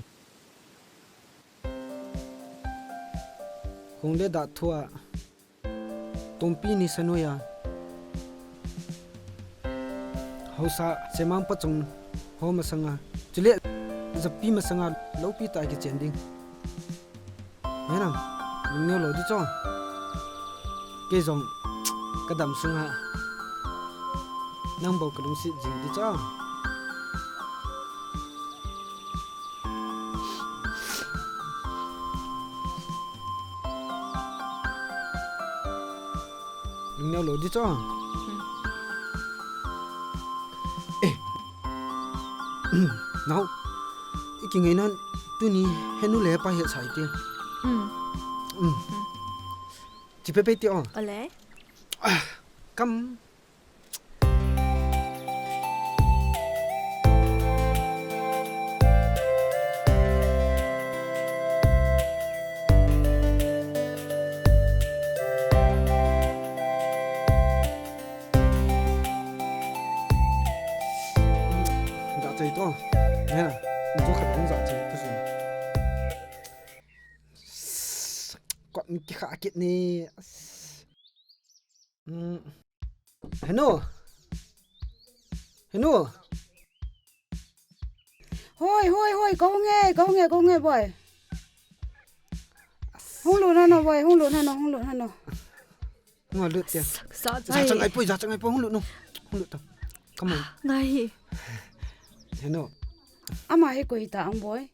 Hung le dah thua. Tumpi ni sanoi a. Hausa, semang pachung ho masanga. Chule, japi masanga, loupi tah kichen ding. Hei nam, lungneo lou di cho. Kei jong, ka dam sunga. Nang bou ka lungset jing di cho. Lungneo lou di cho. Hmm. Eh. Nao. I kingaina tuni henu le pa hetsah te. Hmm. Hmm. Hmm. Chi pe pe ti o. Ole. Ah, kam. Jahchei to. Nè, njo khat hung jahchei to sin. Kot mi kikha kit ni. Hmm. Henu. Henu. Hoi, hoi, hoi, kahung e, kahung e, kahung e, boi. Hung lut hano, boi, hung lut hano, hung lut hano. Hung lut tia. Sa, sa, jachang ai poi, jachang ai poi, hung lut no. Hung lut to. Come on. Ngai hi. Henu. Ama hi koi ta ang, boi.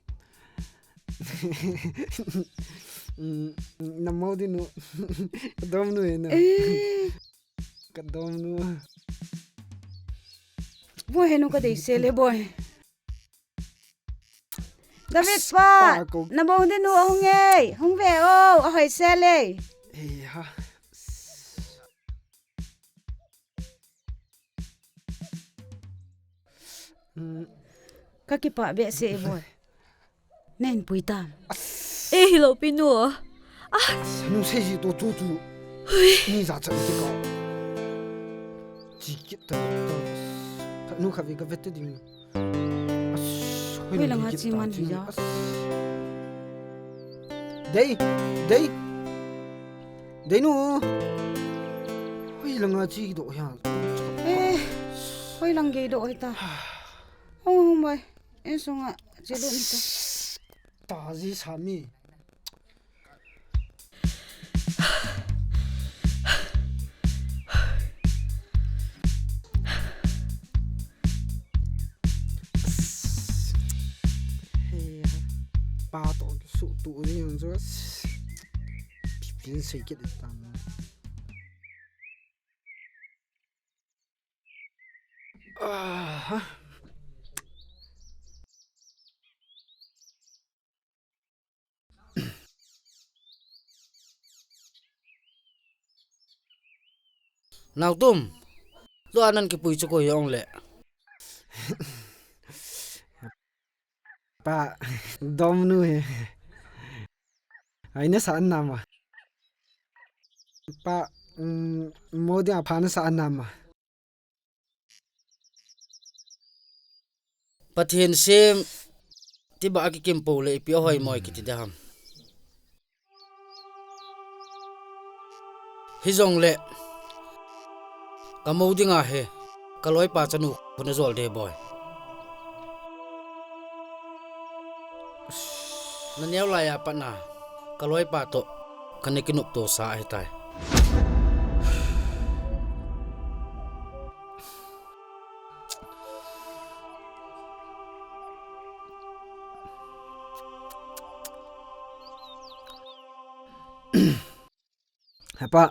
Hmm, na mou di nu. Dom nu e na. Eh. Ka dom nu. Boi, henu ka dei sel e boi. David pa, na bou di nu ahung e, hung ve o, ahoi sel e. Ei ha. Hmm. Ka kipah behseh e boi. Nen pui tam. As. Eh, hilou pi nu. Ah. As, nu sei ji to tu tu. Hui. Ni jachat ti ka. Chi kit ta ta. nu khat ve ka vet ding. As, hoi langa chi man hi ya. Dei, dei. Dei nu. Hoi langa chi do ya. Eh, hoi lang gei do hita. Oh, mai. Insunga chi lo ni ta. Taji sami. Hey, pa to su tu ni ang jo. Pipin sei kit tam. Ah. Nautum, tu anan kipui chu koi ong le. Pa, domnu he. Ai na sa an nama. Pa, um, modi a pha na sa an nama. Pathen sem, tiba a kikim po le ipi ahoi moi kiti de ham. Hijong le, ka mo dinga he, ka loipa chanu khun a jol de boi. Na neo lai a pat na, ka loipa to, ka ne kinop to sa ahi tai. Hepa,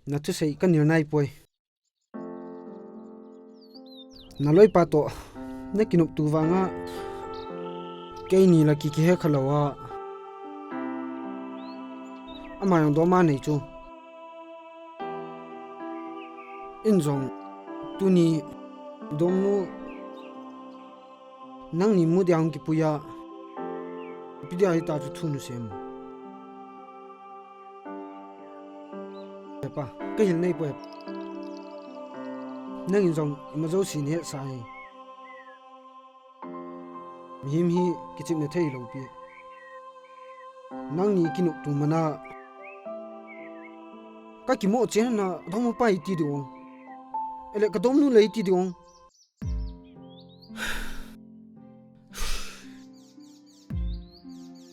na thusei ka nil nai poi. Na loipa to, na kinop tu vanga, keini la ki kihe kha lo a. Ama jong dom a nei chu. In jong, tuni, domnu, nangni mu dia hung kipui a, ipi dia hita chu thu nu sem. Hepa, ka hil nei poi. Nangin jong ima jouse na hetsah e. Mihem hi kichepna thei lou pi. Nangni kinop tu mana. Ka kimo chen na dom pa iti ding. Ele ka domnu le iti ding.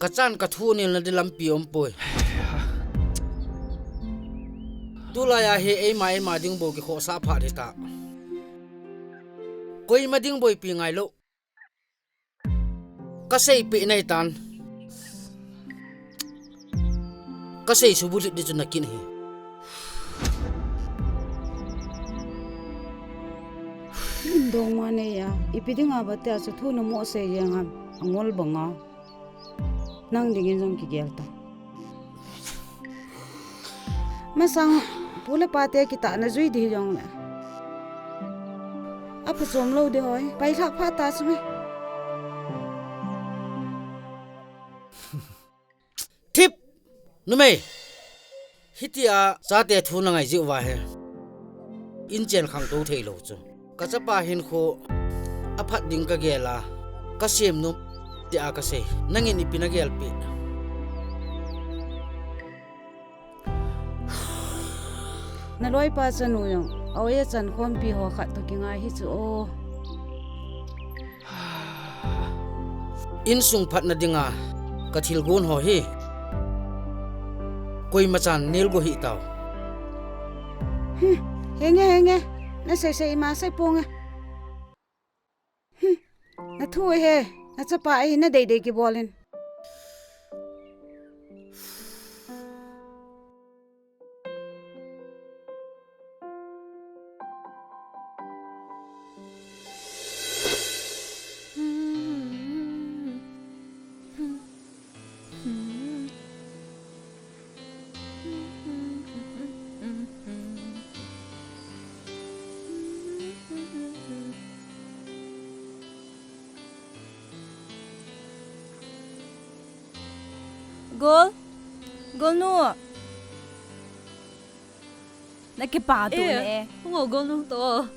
Ka chan ka thu nilna di lampi um poi. Tulai a hi eima eima ding bou kikhohsah phat hita. Koima ding bou ipi ngai lou. Ka seipeh nai tan. Ka sei subulit di chu na kin hi. Min dong ma nei a, ipi dinga ba tia chu thu na mo sei jeng ham, angol banga. Nang dingin jong kigel ta. Masang, pu le pa te kitahna jui di jong le. Apha chom lou di hoi, pai lhah pha ta chu me. Thip! Numei! Hitia chate thu na ngai jiu va he. In chen khangtou thei lou chu. Ka chapa hinkho aphat ding ka gel a, ka sem nom tia ka sei. Nangin ipi na gelpeh? Na loipa chanu jong, a oi a chan khompi ho khat toh kingai hi chu o. Insung phatna dinga ka thilgon ho hi koima chan nel go hih tau. Hmm, henge, henge. Na sei sei ima sei ponge. Hmm, na thu he, na chapa ahi na deidei kibol in. Gol, Golnu. Na kipa tu eh, ne. Hung o Golnu to.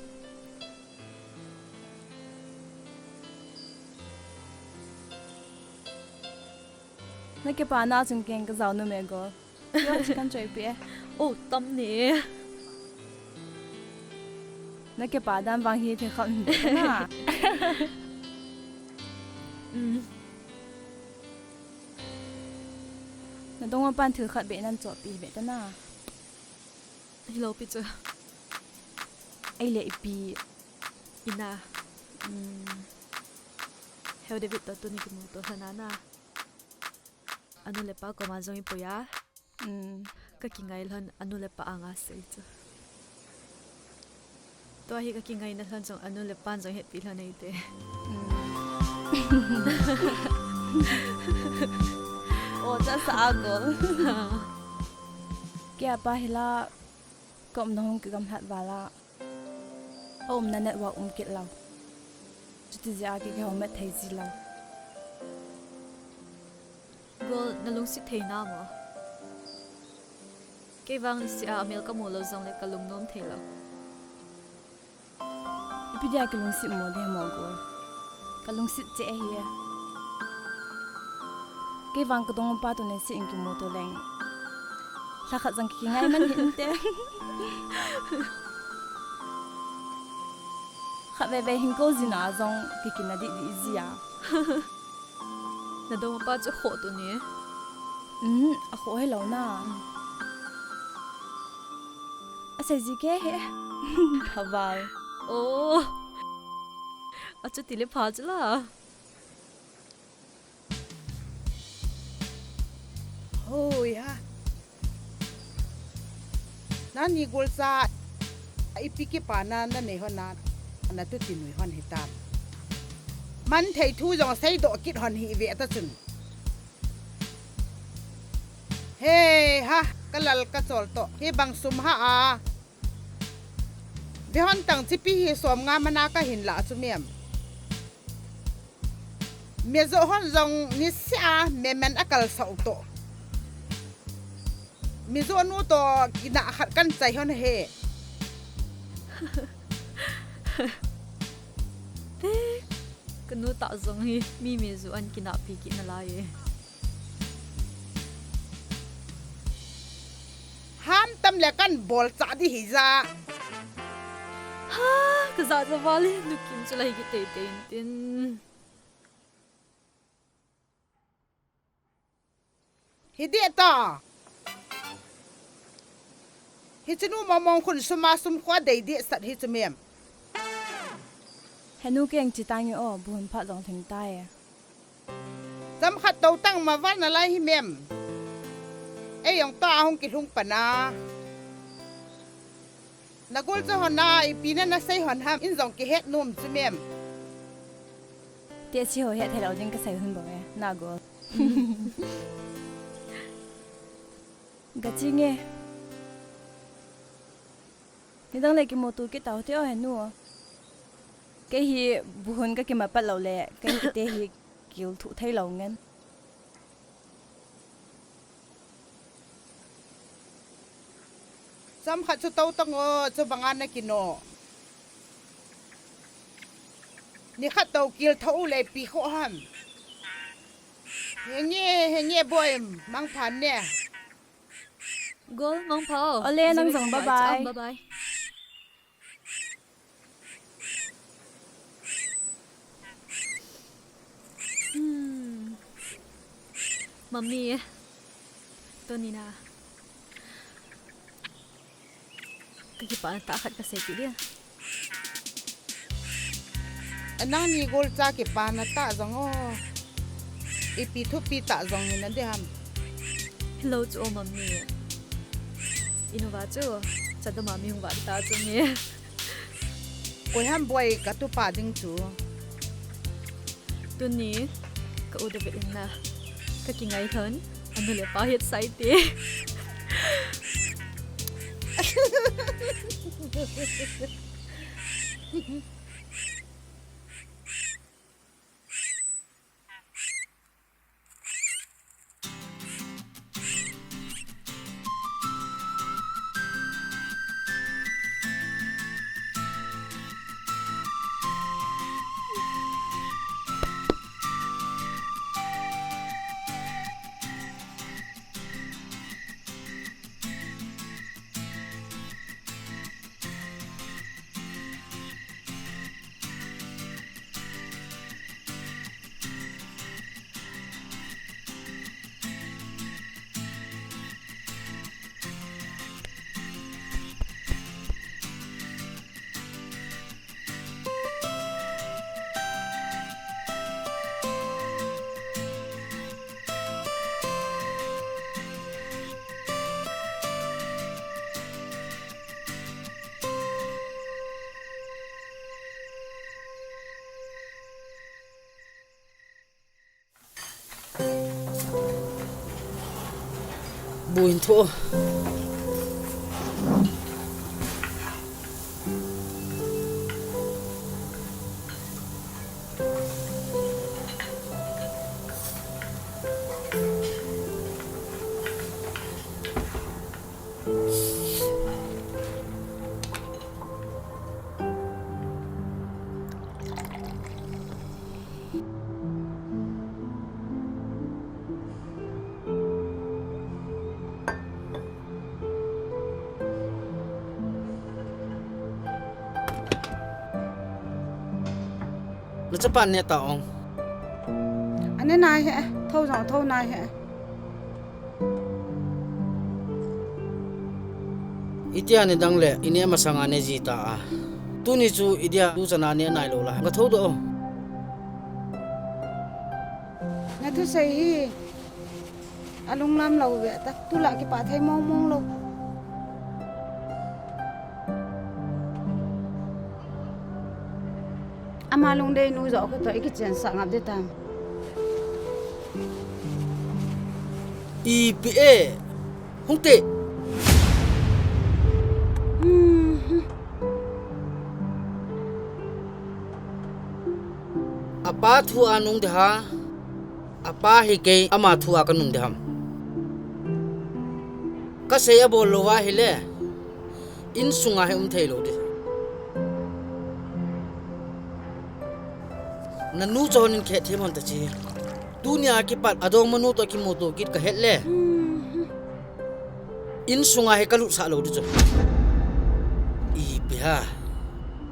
Na kipana chun keng ka jao nom e Gol. Yo, chicken choi pi e. Oh, tam ni. Na kipa dan vang hi thei kham ni na. Mm. Na dong pan thil khat be nan cho pi be ta na. Hilou pi chu. Ei le ipi. Ina. Mm. Heu David to tuni kimu to sana na. Anu le pa koma jong ipui a. Mm. Ka kingai lhon anu le pa anga sei chu. Tua hi ka kingaina lhon jong anu le pan jong hetpi lhon eite. Mm. O, cha sa a Gol. Kei a pa hi la ka umna hung kigamlat val a. A umna network um kit lou. Chuti jeh a kei kihoumat thei ji lou. Gol, na lungset thei na mo? Kei vang niseh a amel ka mu lou jongle ka lungnom thei lou. Ipi dia kilungset mo di mo Gol. Ka lungset cheh ahi. Kei vang ka dong pa to niseh in kimu to leng. Lha khat jong kingai man hih inte. Khat veve hin ko jina jong kikina dih dih ji a. Na dong pa chu khoh to ni. Um, a khoh helou na. Mm. A sei ji kei he. Haval. Oh. A chuti le pha chu la. Hoi ha. Nani Gol cha, ipi kipana na nei hon a, na tuti nui hon hitam. Man thei thu jong seidoh kit hon hih ve ta chun. Hei ha, ka lal ka chol to. Hi bang sum ha a. Ve hon tang chipi hi som nga mana ka hin la chu mem. Mijo hon jong niseh a memen a kal sau to. Mijo nu to kina khat kan chai hon he. Te, ka nu ta jong hi mi mijo an kina pi kina lai e. Ham tam le kan bol cha di hi ja. Ha, ka ja ja vale, nu kim chu lai ki tei tei in tin. Hi deh ta. Hiche nu mong mong khun sum a sum khua dei deh sat hi chu mem. Henu keng chi tang e o, bu hun phat jong thing tai. Cham khat to tang ma val na lai hi mem. Ei jong ta hung kilhung pana. Na gol cha hon a, ipi na na sei hon ham, in jong kihet nom chu mem. Te si ho het helou ding ka sei hun bou e, na gol. Ga chi nge. Nidang le kimuto kit tau te o henu. Kei hi bu hun ka kimapat lou le, kei hi te hi kil thu thei lou ngen. Cham khat chu to tang o, chu banga na kino. Ni khat to kil tho u le pi kho ham. Henge, henge boi, mangpha ne. Gol, mangpha o. Ole, nang jong, bye bye. Bye bye. Hmm. Mami, tuni na. Ka kipana tah khat ka sei kit dia. Nangni gol cha kipana tah jong o. Ipi thupi tah jong hi na di ham. Hello chu o mami. Inu va chu chadama mi hung va ta chu mi. Koi ham boi ka tupa ding chu. Tuni ka u David in na ka kingai lhon, anu le pa het sai te. Bu hin tho. Na chapa ne ta ong. Ane nai he, tho jong tho nai he. Itia ne dang le, ine masanga ne ji ta a. Tuni chu idia tu chana ne nai lo la. Nga tho do. Na thusei hi. Alung lam lo ve ta, tu la kipah thei mong mong lo. Ama lungdei nu jo khu to i kichen sa ngap de tam. Ipi e, hung te. Hmm. Apa thu a nung de ha. Apa hi kei ama thu a ka nun de ham. Ka sei a bol lo va hi le. Insunga hi um thei lo di. Na nu chon in khe thim hon ta chi. Tunia kipat adong manu to kimu to kit ka het le. Insunga hi ka lut sa lo di chu. Ipi ha.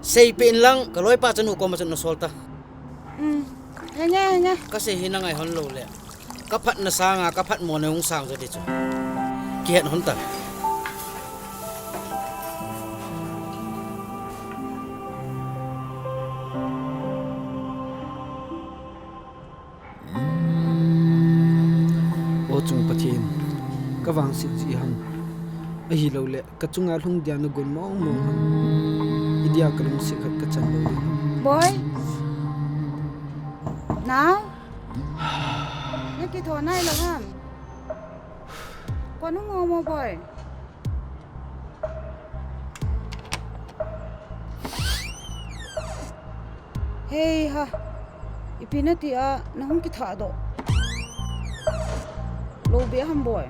Sei pe in lang ka loi pa chanu ko ma chun na sol ta. Hmm. Henge, henge. Ka sei hi na ngai hon lo le. Ka phatna sanga, ka phat mo na hung sang jo di chu. Kihet hon ta. O chung Pathen, ka vangset ji ham. Ahilou le, ka chunga lhung dia na gon mong mong ham. Idia ka lungset khat ka chan lo. Boy? Nao? Na kitho nai lo ham? Ko nu mo mo boy. Hei ha. Ipi na ti a na hung kitha do. Lo be ham boy.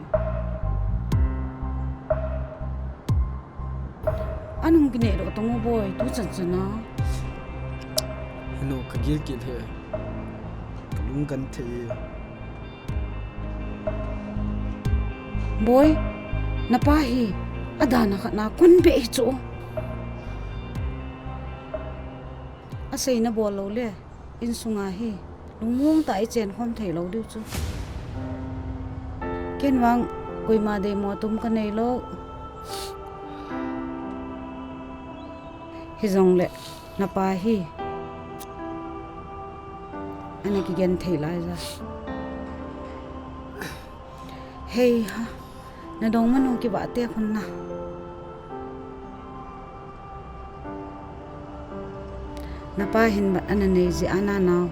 Anung kine do tong o boy, tu chan chan a. Heno ka gil kit he. Ka lung kan thei. Boy, na pa hi, adana khat na kun be hi chu. Asei na bol lo le. Insunga hi lungmong ta i chen khom thei lo diu chu. Ken vang koima deimo tum ka nei lo. Hijongle na pa hi ana kigen thei lai ja. Hei ha, na dong manu kivah te khun na. Na pa hin bat ana nei ji ana nau.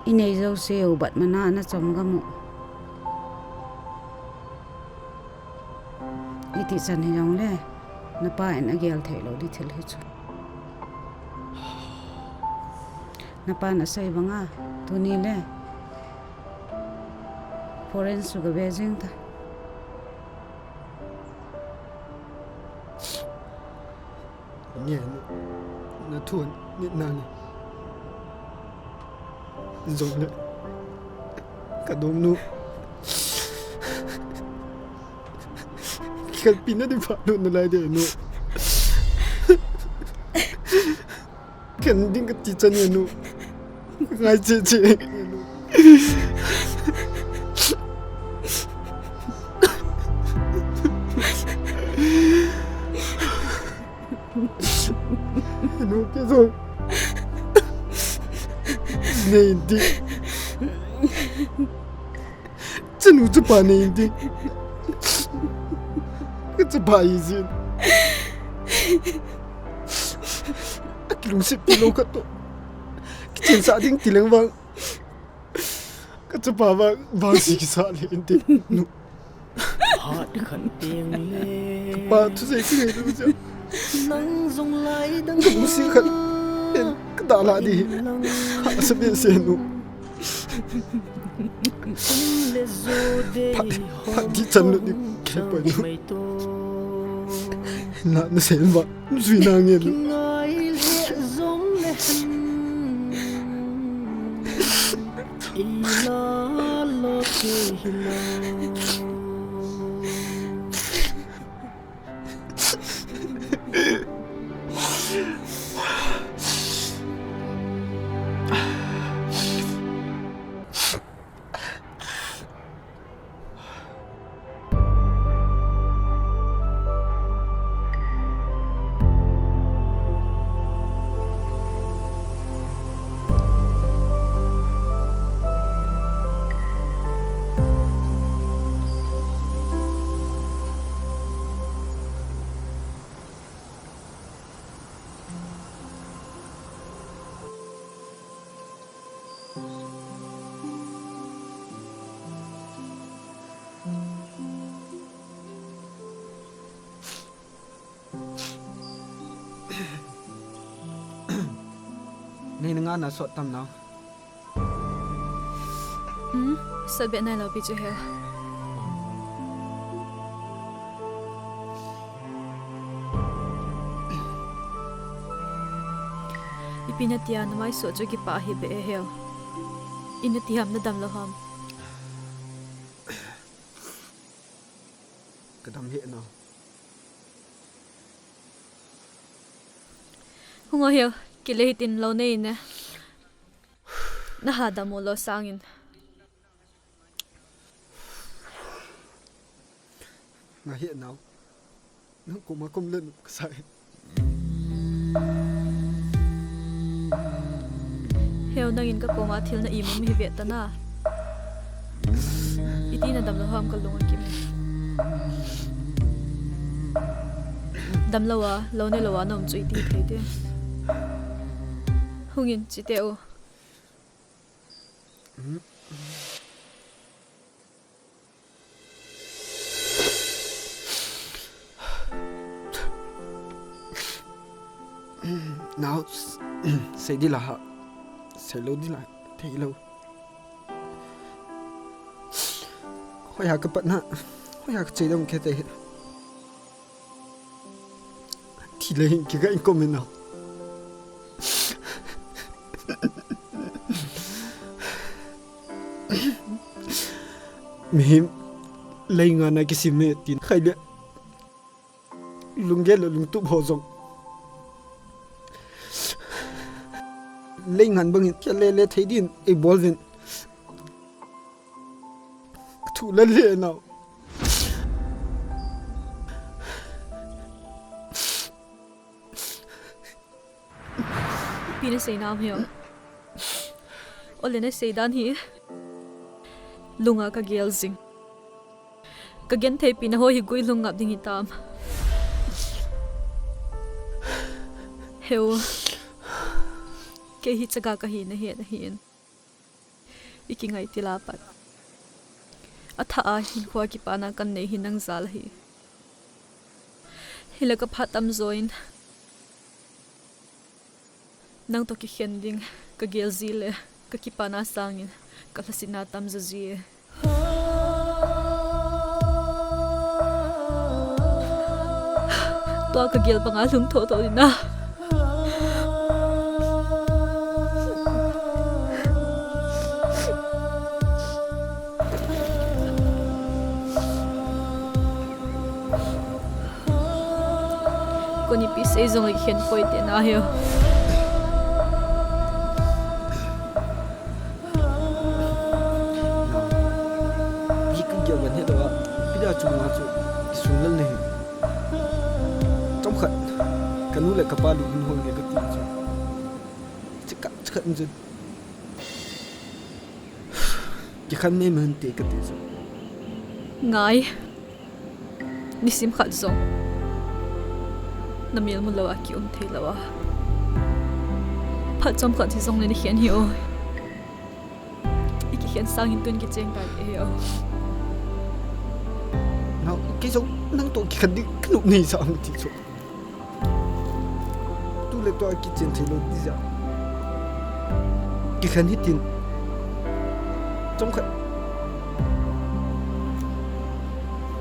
I nei jo se u bat mana ana chom gam u. I ti chan hi jong le, na pa in a gel thei lo di thil hi chu. Na pa na sei banga, tuni le. Foreign suga ve jing ta. Nge, na thu ni na ni. Jong le. Ka dong nu. Kan pina di pa nu na lai de nu. Ken ding ka ti chan e nu. Ngai che che. Nu ke zo. Nei di. Chanu chapa nei di. Ka chapa i jin. Akilungset pi lo ka to. Kichen sa ding ti leng vang. Kachapa vang, vangsi kisa le inte. Nu. Hat khat teng le. Kapa thusei kingai lou jeh a. Nang jong lai dang. Kap musi khat. En, kada la di. Hahsa behseh nu. Phat, phat di chan nu di. Kei poi nu. Na, nasei va. Jui nange lu. Nei na ngana sot tam nau. Hmm, sot be nai lou pi chu he. Ipi na tia na mai sot chu kipa hi be e he. I na ti ham na dam lou ham. Ka dam hih nau. Hung o he, kile hitin lou nei ne. Na ha dam u lou sangin. Nga hih nau. Nang koma kom le nu ka sa e. He u, nangin ka koma thil na imum hi ve ta na. Iti na dam lou ham ka lung a kim. Dam lou a, lou nei lou a na um chu iti thei te. Hungin chi te u. Nau, sei di la ha, sei lou di la, thei lou. Hoiya ka patna, hoiya ka chei dong kei te. Thi le hin kiga in kom e nau. Mihem lei ngan a kisim e tin khai le. Lunggel le lungtup ho jong. Lei ngan bangin kia le le thei din ei bol vin. Ka thu le le nau. Ipi na sei nam hiam? O le na sei dan hi. Lunga ka gel jing. Ka genthei pi na ho hi guilhung ngap ding hitam. He u. Kei hi chaga ka hi na he na hin. I kingai til a pat. A tha a hinkho a kipana kan nei hi nang jal ahi. Hile ka phat tamjo in. Nang to kikhen ding, ka gel ji le, ka kipana sangin, ka lhasetna tamjo ji e. Tua ka gel banga lhung thotho ding na. Kon ipi sei jong le khen poi te na hiu. Hi ka gel ban he dawa, pida chunga chu kisunglel na hi. Chomkhat, ka nu le ka pa lunghin hol nge ka ti chu. Chikhat, chikhat in chu. Kikhen mei mei hinte ka ti chu. Ngai. Nisim khat jong. Na mel mu lou a ki um thei lou a. Phat chomkhat hi jong le ni khen hi o. I ki Ken sangin tun kicheng tai e o. Nau, kei jong nang toh kikhen ding ka nop nei sa ang ti chu. Tu le tua kichen thei lou ti ja. Kikhen hitin. Chomkhat.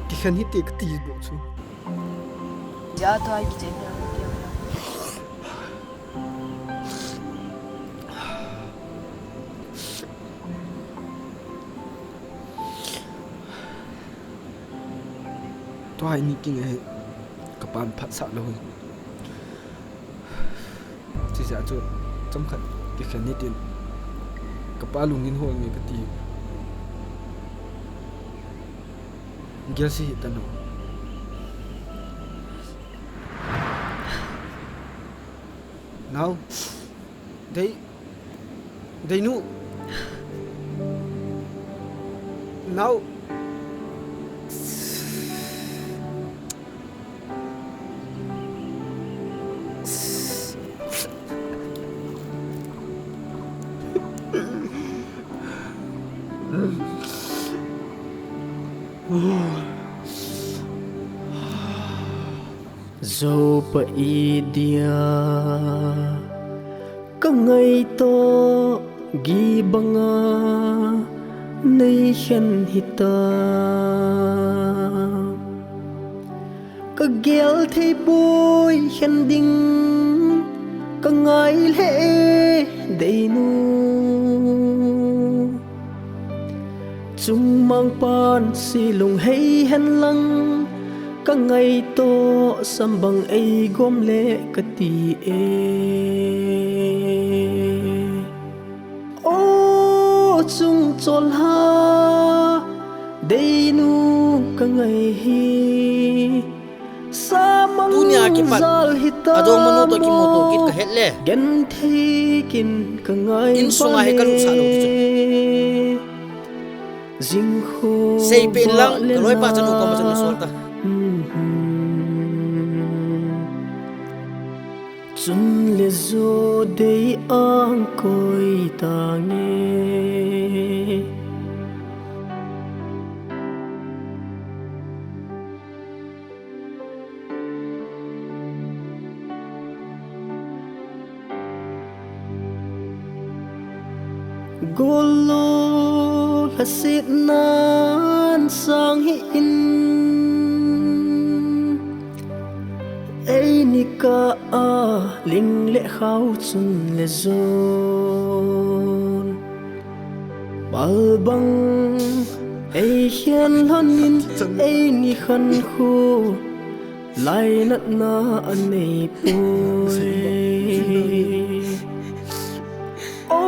Kikhen hite kati bou chu. Ja tua kichen thei lou ti ja. Tua hi ni king ahi, ka pan phatsah lou hi. Chijeh chu chomkhat kikhen hitin, ka pa lungin hol nge kati. Gel se hih tan o. Nau. Dei. Deinu. Nau. Jou pa i dia ka ngaito gi banga nei khen hita. Ka gel thei boi khen ding ka ngai lheh e Deinu. Chungmang pan si lunghei hen lang ka ngaito sambang ei gom le ka ti e. O chung cholha, Deinu ka ngai hi. Samang tunia kipat jal hita adong manu to kimoto kit ka het le. Gen thei kin ka ngai in sunga he ka lut sa lo ti chu. Jing khu sei pen lang ka loi pa chanu ko ma chanu sol ta. Chun le jo dei ang koi ta nge. Golo lhasetnan sang hi in. Eini kah a ling le khao chun le jon. Palbang ei hian lhonin eini khankhu lainatna a nei poi. O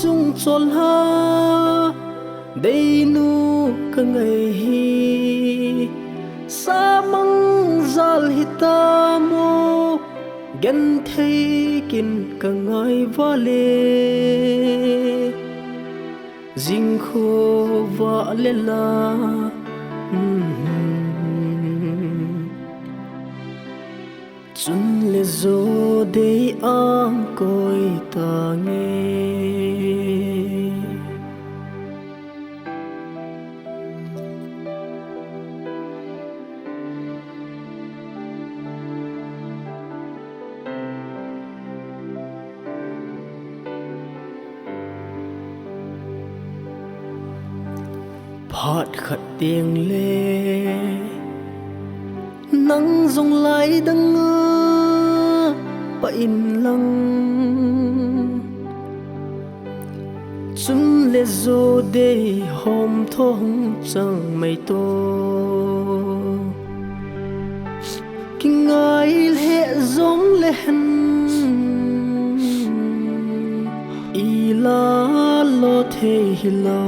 chung cholha, Deinu ka ngai hi. Samang jal hita mo, gen thei kin ka ngai vale. Jing khu vale la. Chun le jo dei ang koi ta nge. Phat khat teng le nang jong lai danga pa in lang. Chun le jo dei hom thong chang mai to. Kingai lheh jong le hen, i la lo thei hi lo.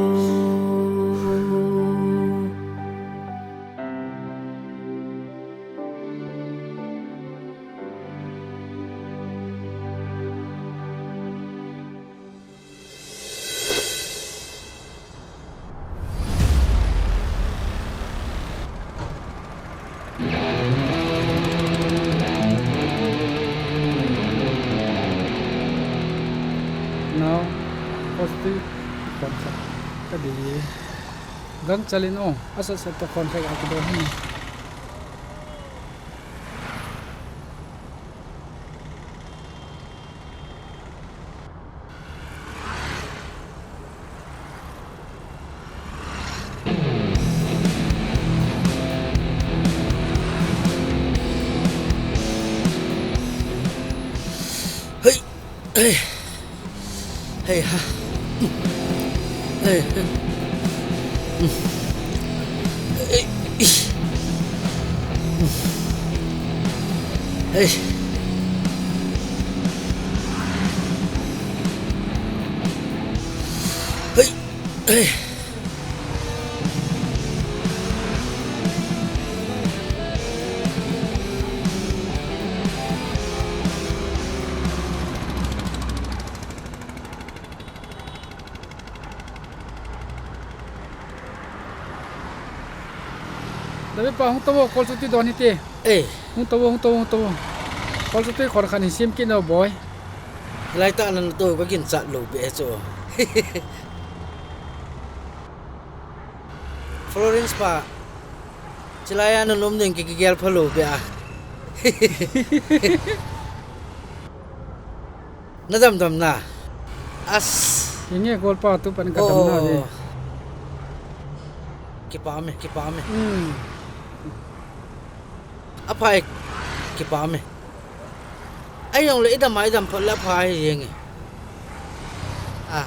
Now, positive. Ka di. Gangchal in o, asat sat to khon khat a kidon hi. Hei. Hei. Hei ha. Hei. Hei. Hei. Hei. Hei. David pa, hung tao, kol chu ti don hite. Eh. Hung tao, hung tao, hung tao. Kol chu ti khon khat ni sim kit nao boi. Lai ta nan to ka ginchat lou be chu. Florence pa, chilai a na nom ding ki, kigel pha lou be a. Na damdam na. As. Inge golpa tu pan ka damna ve. Oh. Kipa me, kipa me. Hmm. Aphai, kipa me. Ahi jongle idam a idam phot le apha hi jeng e. Ah.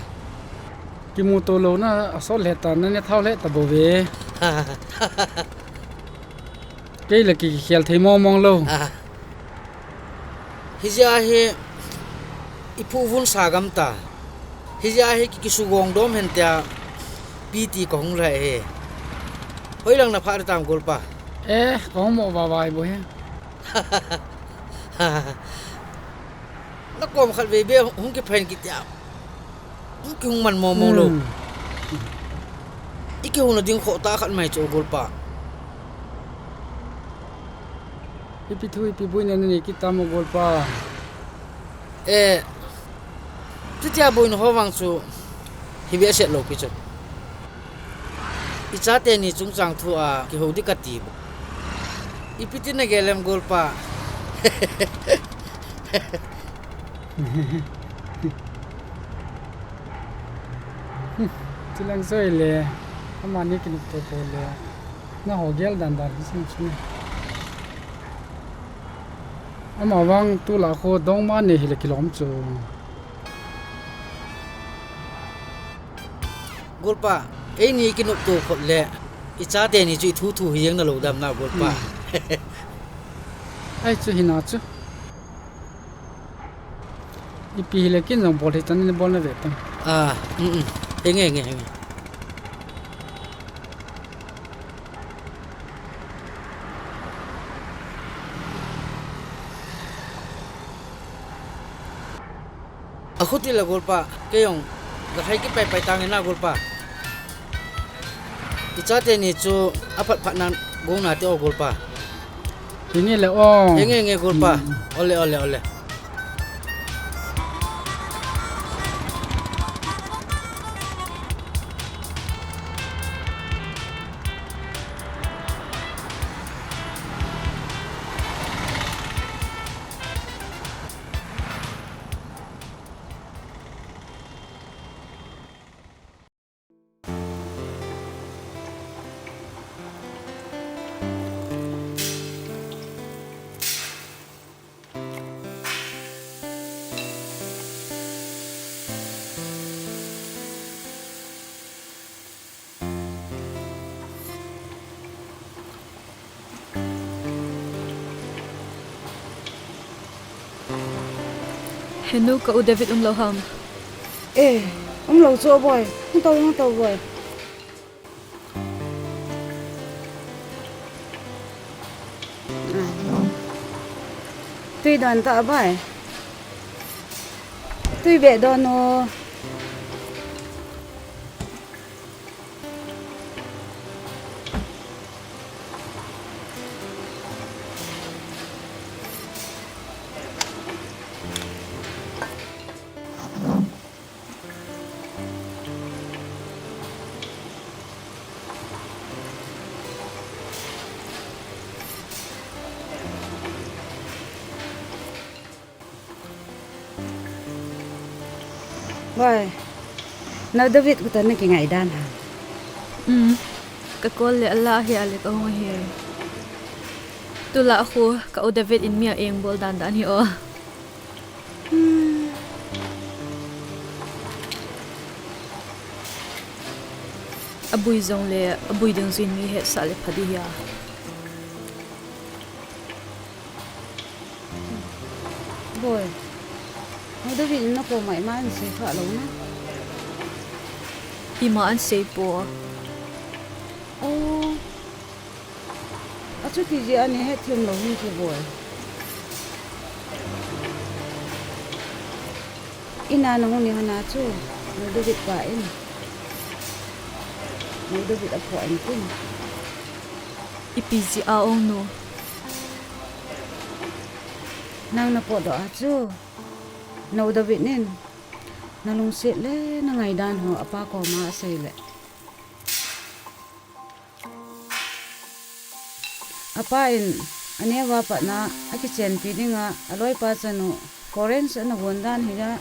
Kimuto louna asol le ta, na ne thao le ta bou ve. Kei le ki, kikhel thei mong mong lou. Ah. Hijeh a hi iphu vun sa gam ta. Hijeh a hi ki, kisugong dom hen tia P T ka hung lhai hi. Hoilang na pha tam golpa. Eh, ka hung mo va vai bou hi. Na kom khat vei be hung kiphen kit tia. Hung kihung man mong mong lou. Hmm. I kihung na ding kho ta khat mai chu golpa. Ipi thu, ipi boina na nei kit tam o golpa. Eh, chutia boina ho vang chu hi behseh lou pi chu. I chate ni chungchang thu a kihou ding kati bou. Ipi ti na gel em golpa. Chilang soi le, amani kinop to to le. Na ho gel dan dan hi sim sim. Ama vang tu la kho dong ma ne hi le kilom chu. Golpa, eini kinop to phot le, i chate ni chu i thu thu hi jeng na lou dam na golpa. Hmm. Ai chu hi na chu. Ipi hi le kin jong bol hi tan ni bol na ve tan. Ah, mm, mm. Henge, henge, henge. A khuti le golpa, kei jong, ga hai ki pai pai tang na golpa. I chate ni chu, aphat phat nan, gong na te o golpa. Henge le o. Henge, henge golpa. Mm. Ole, ole, ole. Henu, ka u David um lou ham? Eh, um lou chu o boi. Hung tao, hung tao boi. Tui don ta boi. Tui beh don o. Boi, nao David khuta na kingai dan ham? Um, ka call le ala hi ale ka hung hi. Tula khu ka u David in mi a eng bol dan dan hi o. Hmm. Abui jong le abui ding jin mi hetsah le pha di hi a. Boi, nao David in na koma ima ansei kha lou na? Ima ansei po. Oh. Achuti jeh a nei hethem lou hinte boi. Ina nahung ni hana chu, nao David pa in. Nao David aphoh in tin. Ipi jeh a ong nu? Nang na potdoh a chu, nao David in na lungset le na ngaidan ho apa koma asei le. Apa in aneo a pat na akichenpi dinga aloipa chanu foreign ana gon dan hi a.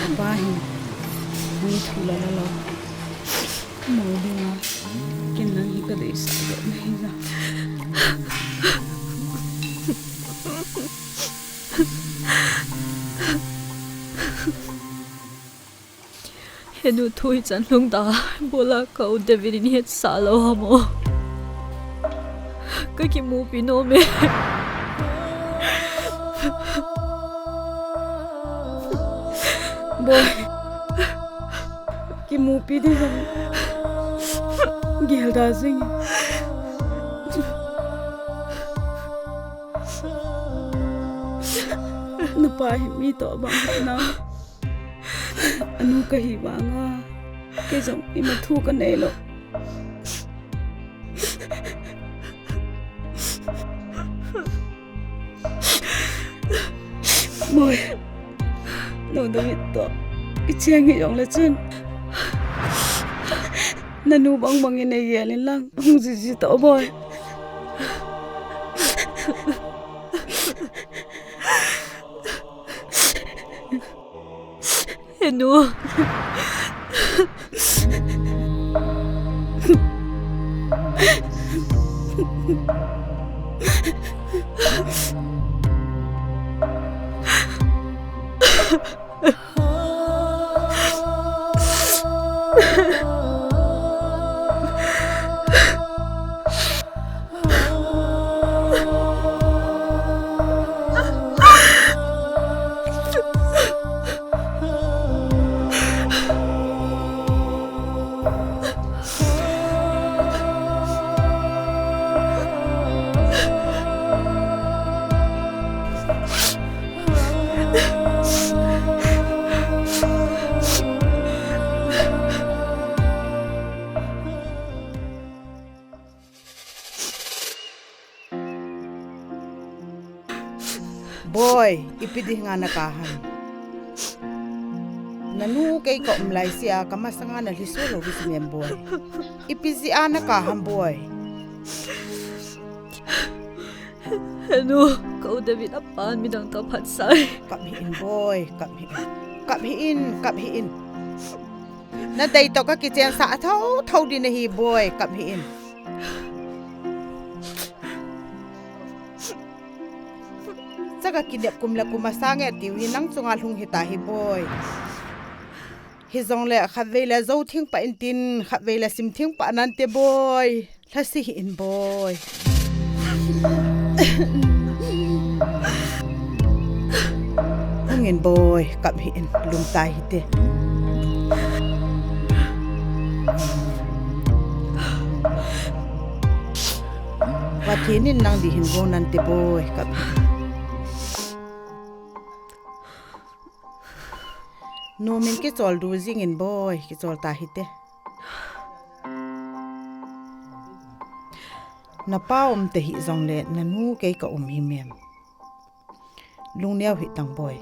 Apa hin mi thu la la lou. Mo dinga ken nang hi ka deisah jo na hi a. Henu thu hi chan lhung ta, bola ka u David in hetsah lou ham o. Ka kimupi nom e. Boi. Kimupi di jong. Gel da jing. Napa hi mi toh bang na. Anu kahi vanga, kei jong ima thu kanei lou. Boi, nao David toh icheng hi jongle chun, nanu bang bang in neigel in lang, hung jiji toh boi. Henu. Boi, ipi dinga nakah ham? Nanu kei kaum laisea kamasanga nalhiso lou hi simem boi. Ipi jeh a nakah ham boi? Henu, ka u David apan midang toh aphatsah e. Kap hih in boi, kap hih in. Kap hih in, kap hih in. Nadei toh kakichensah a thotho ding nahi boi, kap hih in. Cha kakinep kum le kum asange tiu hi nang chunga lhung hita hi boi. Hijongle khatvei le jou thing pah intin, khatvei le sim thing pah nante boi. Lhase hih in boi. Hung in boi, kap hih in, lungtai hite. Pathen in nang ding hin go nante boi, kap hih in. Nomin kichol du jing in boi, kichol ta hite. Napa um tahih jongle nanu kei kaum himem. Lungneo hih tang boi.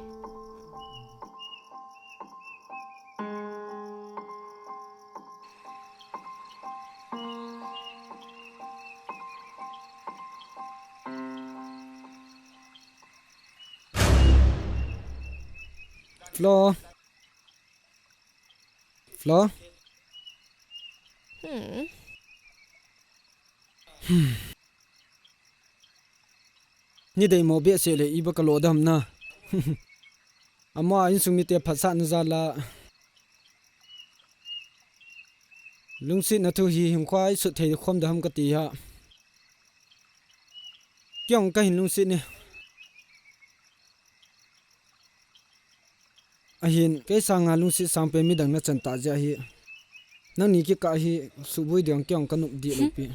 Flo. Flo. Hmm. Hmm. Ni deimo behseh le iba kalo dam na. Ama insung mite phatsahna jal a lungsetna thu hi hinkho a isut thei khom dam kati a. Kei jong kahin lungset e. Ahin, kei sanga lungset sangpen midang nachan ta jeh ahi. Nangni kikah hi suboi ding kei jong kanop deh lou pi.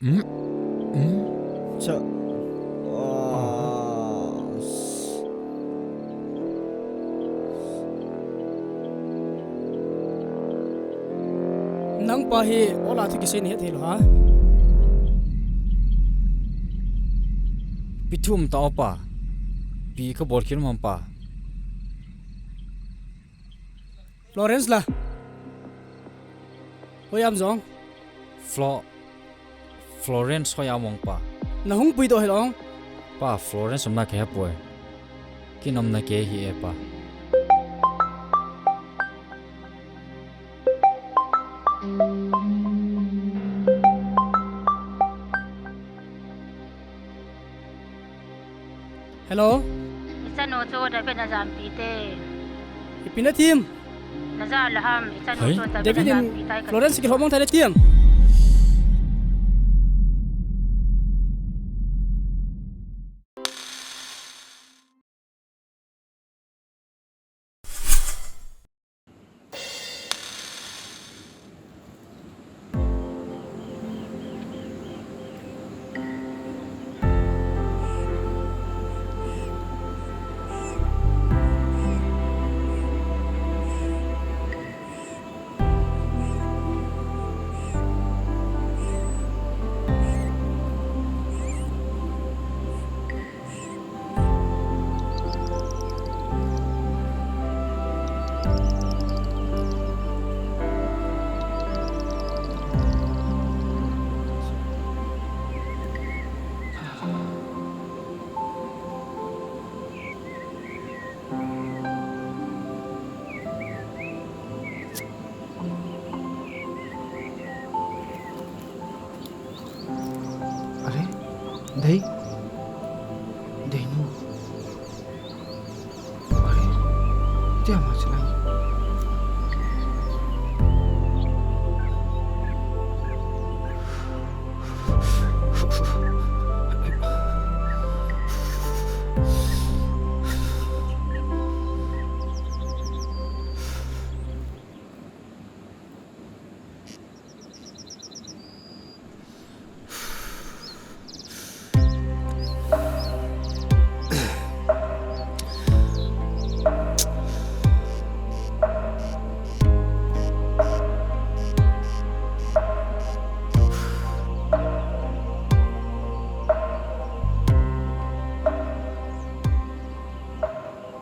Hmm? Hmm? Cha. Ah. Nang pa hi ola thu kisei nahet thei lou ham? Ipi thu um ta o pa. Ipi kabol khel um ham pa. Florence la. Hoiya um jong? Flo-, Florence hoiya um ong pa. Nahung puidoh hilou ong. Pa, Florence umna kahe poi. Kei umna kahe hi e pa. Hello? Ichanu chu David najam pi te. Ipi natim? Najam le ham, ichanu chu David najam pi tai ka. Florence kilhom mong thei le tiam? Are, Dei, Deinu. Are, tia ma chilai.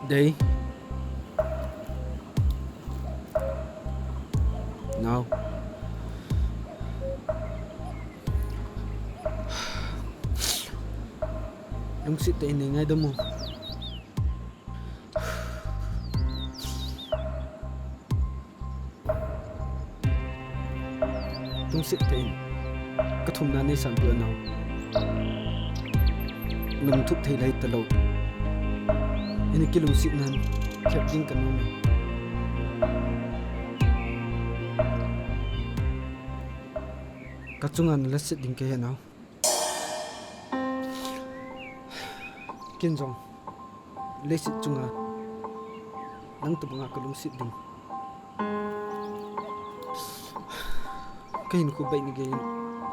Dei. Nao. Lungset tah in nei ngaidam o. Lungset tah in. Ka thumna nei sanpeh o nao. Lungtup thei lai talou. Ina kilungset nan, khep ding ka nom e. Ka chunga na lungset ding ka he nao. Ken jong, leiset chunga, nang tobanga ka lungset ding. Ka hinkho baihna gei in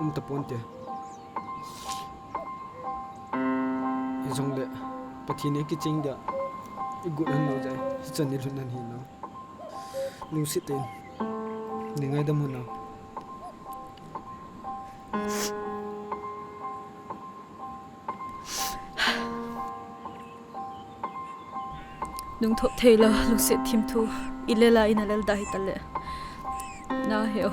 um tapon te. Hijongle, Pathen in kiching dia, i got han lou jeh, hichan i lhun nan hi nao. Lungset tah in, nei ngaidam o nao. Nungthop thei lou, lungset thim thu, i lela ina lel da hita le. Na he o.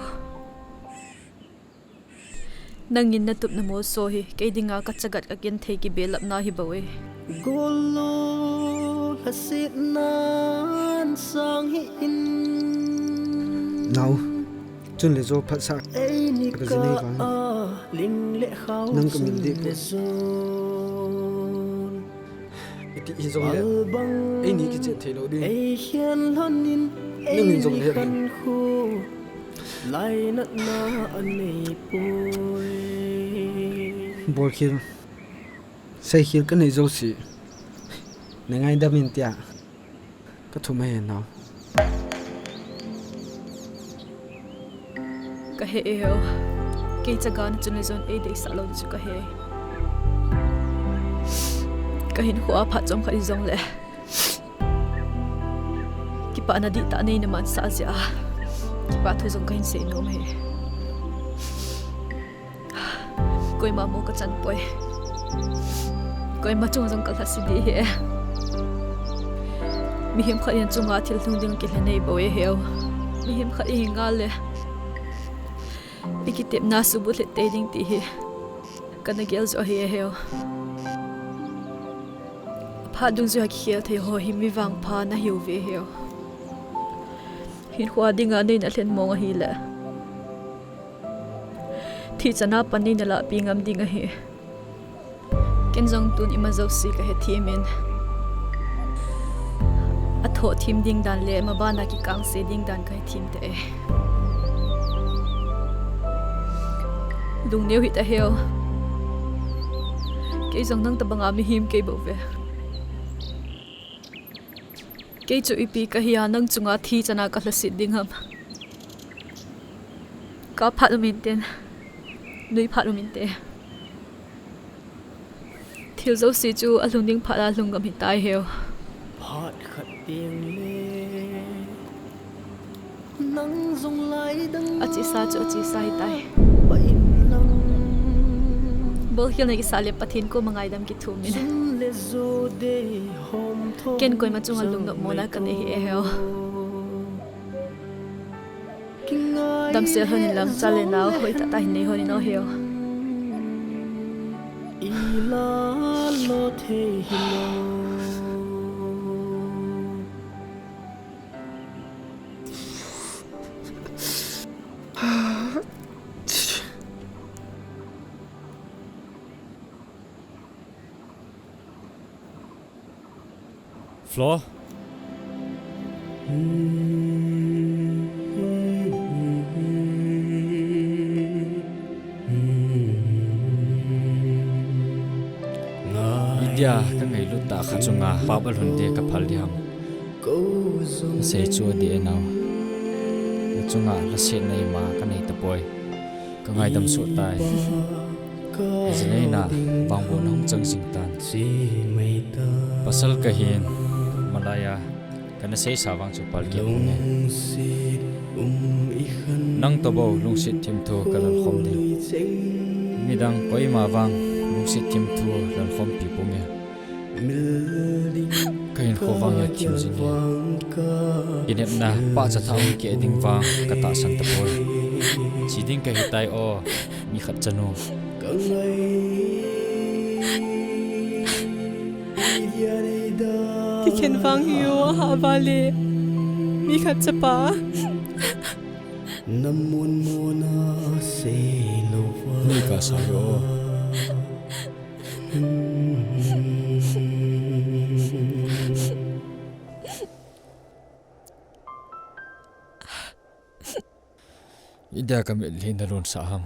Nangin natup namolso hi kei dinga kachagat kagenthei kibelapna hi bou e. Gollo lhasetnan sang hi in. Nao, chun le jo phatsah. Eini ka jinei vang. Nang ka mil deh poi. Iti hijongle, eini kicheh thei lou ding. Nangin jong le hin. Bolkhel, seikhel kanei jouse na ngaidam in tia. Ka thum ahi nao. Ka he e heo. Kei chaga na chun le jon eideisah lou chu ka he. Ka hinkhoa phat chomkhat hijongle, kipana dihtah neina mansah jeh a, kipa thu jong kahin sei nom e. Koima mo kachan poi. Koima chunga jong kalhase ding ahi. Mihem khat in chunga thil lhung ding kilha nei bou e heo. Mihem khat ihi ngal le, ikitepna subut lheh tei ding ti hi kana gel joh ahi e heo. Phat dungjuia kikhel thei ho hi mi vangpha nahiuve heo. Hinkhoa dinga neina lhen mong ahile, thi chana pan neina lahpeh ngam ding ahi. Ken jong tun ima jouse kahethem in, athoh them ding dan le mabana kikangse ding dan kahethem tai. Lungneo hih ta heo. Kei jong nang tobanga mihem kei bou ve. Kei chu ipi kahia nang chunga thi chana kalhaset ding ham? Kap phat um inte, nui phat um inte. Thil jouse chu alhung ding phat a lhung ngam hitai heo. Phat khat tengle nang jong lai dang. Achesa chu achesa hitai. Bolkhel na kisah le Pathen koma ngaidam kithum in. Ken koima chunga lungnopmona kanei hih e heo. Damsel hon in lang, cha le nao hoitah tah hin nei hon in o heo. Flo. Idia kangailut tah khat chunga pap alhun ding kaphal ding ham? Nasei chu adih e nao. Nachunga lhasetna ima kanei tapoi. Kangaidam soh tai. Jinei na vangbohna hung chang jing tan. Pasal kahin, malaiya kana seisa vang chu palkeh ponge. Nang toh bou lungset thimthu kalal khom ding. Midang koima vang lungset thimthu lalkhompi ponge. Kahinkho vang hi athim jinge. Kinepna pahcha thah hung keh ding vang katahsan tapoi. Che ding kahitai o, mi khat chanu. Kikhen vang hi o, ahah vale, mi khat chapa. Nei kasa hi o. Idia kamitlhi nalonsah ham?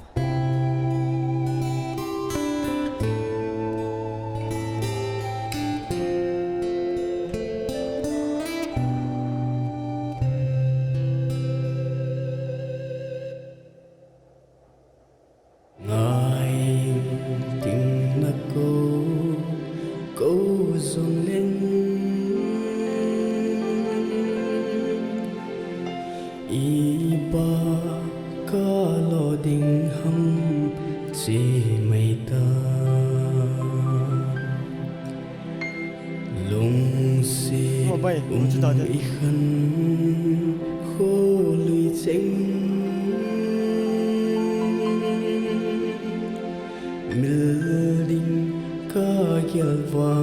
Ngai ting na ko, ko jong leng. Ipa kalo ding ham che mai ta. Lungset um ikhan kholui cheng. galva